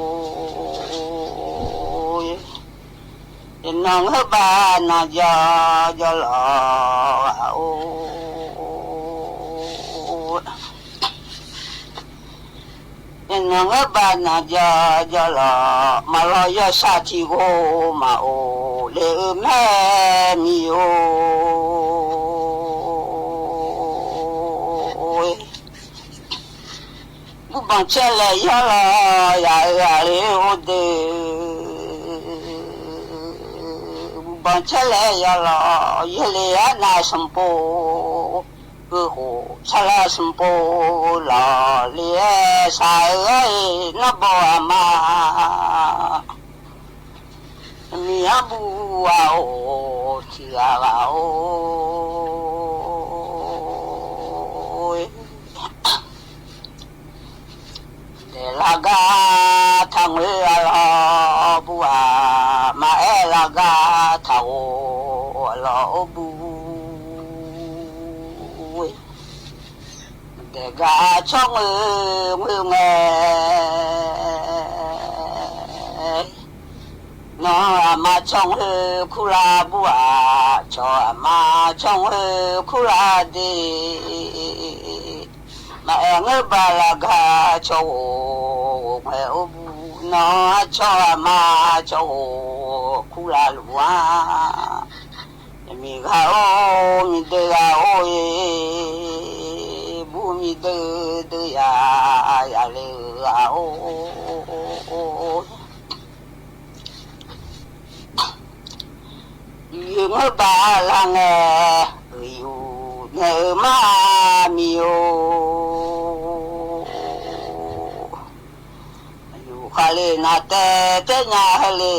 Yawqnan ngeur bav nan jawr jawr lawq ghaq-or. Yawqnan ngeur bav nan jawr jawr lawq, maqlawq yawshaq tiq ghov maqof le-eu mae, miq-or. Buqbanq caer laeq yawr lawq, yaq-euq aqli-or deuq. Buqbanq caer laeq yawr lawq, yaerle arnav smq pov, geuf khof sarlar smq pov lawq le-aer shaq-eu ghae-iq narbawr aqma. Miq arbuq ghaq-or, tiq ghaq ghaq-or. Daeqlar gar taqngoer-a lawq, buq-aq, maqaer lar gar taqghof-a lawq-or, buq. Daeq gar tsawrngoer ngoer ngae, nawq-anr aqma tsawrngoer kurlar, buq-aq, cawq aqma tsawrngoer kurlar de. Maqaer ngeur bav lar gar cawq ghof ghof ngae-or, buq, nawq-anr cawq aqma cawq ghof kurlar luf-a. Miqghaq-or, miqdeuv ghaq-or-e, buq miqdeuv deuv ya, ya le-eu ghaq-or. Yuf-eu ngeur bav lar ngae, uiqyuf naeq-eu mar miq-or. Yufkhav le navtaev taev nya heu le,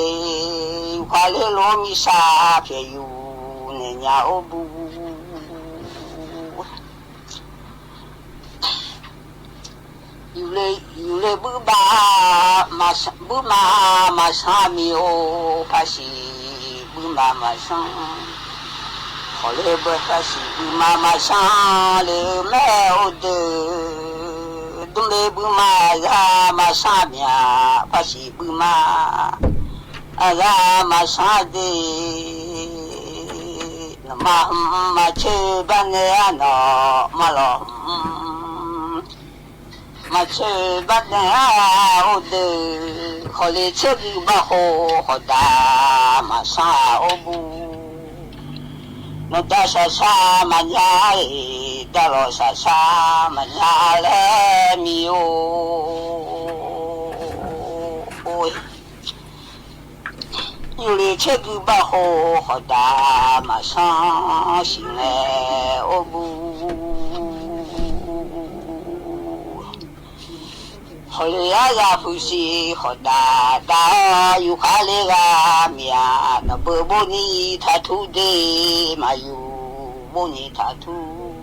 yufkhav le lof-aer miqshaq pyaeq yuf naeq nya-or, buq. Yufle, yufle buir bav, buir ma maqsanr miq-or, paqsiq buir ma maqsanr. Khawf le beu paqsiq buir ma maqsanr le-eu mae-or deuq. Dmrle buir ma aqzar maqsanr mya, paqsiq buir ma aqzar maqsanr de. Nawqma hmq maqtser bar nae-a, nawqma lawq hmq maqtser bar nae-a-or deuq. Khawf le tser gui bar khof khawf dav maqsanr-or, buq. Nawqdav shaqshaq maqnya-iq, dav lawq shaqshaq maqnya laer miq-or. Yufle tser gui bar khof khawf dav maqsanr siq ngae-or, buq. Hawqle-aer zaq puqsiq khawf dav dav-awr yufkhav ler ghaq mir-aq, nawqbeu bov ni taqtur de, maqyuf bov ni taqtur,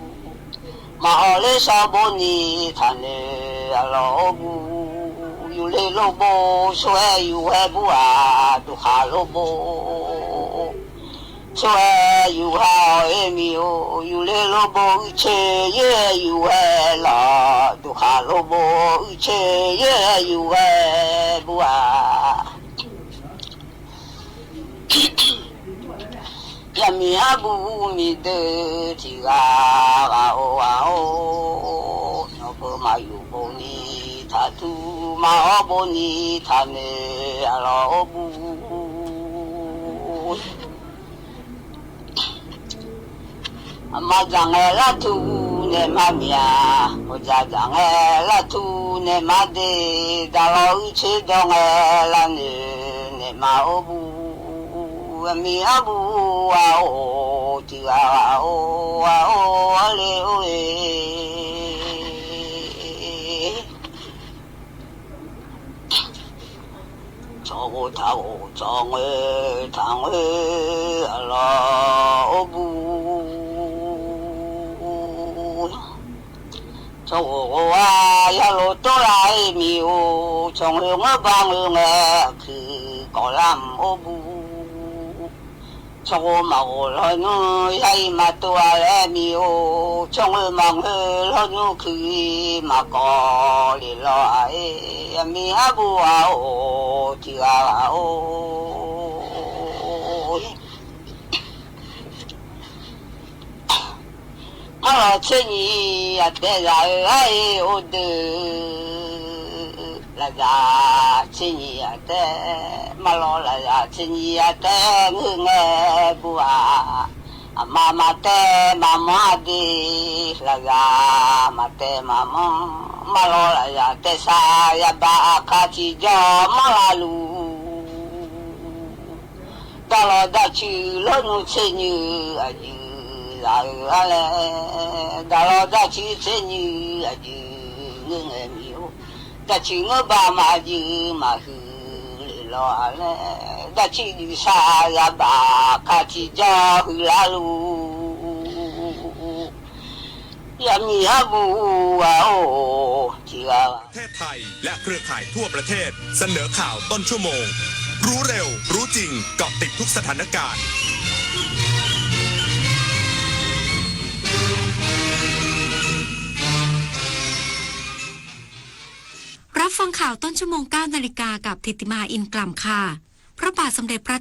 maqhawq ler shawr bov ni taqnoeq, aqlawq-or bu, yufler lor bov, shawr-aer yuf-aer bur-aq, duqkhaq lor bov, shawr-aer yuf-aer awq-aer mir-or, yufler lor bov, uicoer yaer-aer yuf-aer lawq, duqkhaq lor bov, uicoer yaer-aer yuf-aer bur-aq. Yamiq arbuq miqdeuq tiq ghaq ghaq-or ghaq-or, nawqbeu maqyuf bov ni taqtur, maqhawr bov ni taqnoeq, aqlawq-or bu. Aqma dzaq ngae lartur naeq ma miq-aq, awqdzaq dzaq ngae lartur naeq ma de, daqlawq uicoer dawq ngae larnoeq naeq ma-or bu, aqmiq arbuq ghaq-or tiq ghaq ghaq-or ghaq-or, arle-or-e. Cawqghof taqghof cawqngoer taqngoer, aqlawq-or bu. Cawqghof ghof-a yalof tawrlaf-aer mir-or, cawqngoer ngeur ba ngeur ngae, aqkuiq kawf lar mq-or bu. Cawqghof maqghof lawnmr yar-iq maqtov-a laer mir-or, cawqngoer maqngoer lawnmr kuiq-iq maqkawv lef lawq-aq-e, aqmiq arbuq ghaq-or tiq ghaq ghaq-or. Marlawq tser nyiq aqtaev zaq-eu ar-e or deuq, lafzaq tser nyiq aqtaev, marlawq lafzaq tser nyiq aqtaev ngeur ngae bu-aq, aqma maqtaev maqmanr-a de, lafzaq maqtaev maqmanr, marlawq lafzaq taev sar yabaq aqkar tiqjawr manr lar luf. Daqlawq daqciq lawrnmr tser nyiq aqjeq zaq-eu ar laer, daqlawq daqciq tser nyiq aqjeq ngeur ngae mir-or, daqciq ngeur ba maqjeq maqhuiq lef lawq-a laer, daqciq juif sar yabaq kar tiqjawr huiq lar luf. Yamiq arbuq ghaq-or tiq ghaq ประเทศไทยและเครือข่ายทั่วประเทศ เสนอข่าวต้นชั่วโมง รู้เร็ว รู้จริง เกาะติดทุกสถานการณ์ รับฟังข่าวต้นชั่วโมง เก้านาฬิกา กับธิติมา อินกล่ำค่ะ พระบาทสมเด็จพระ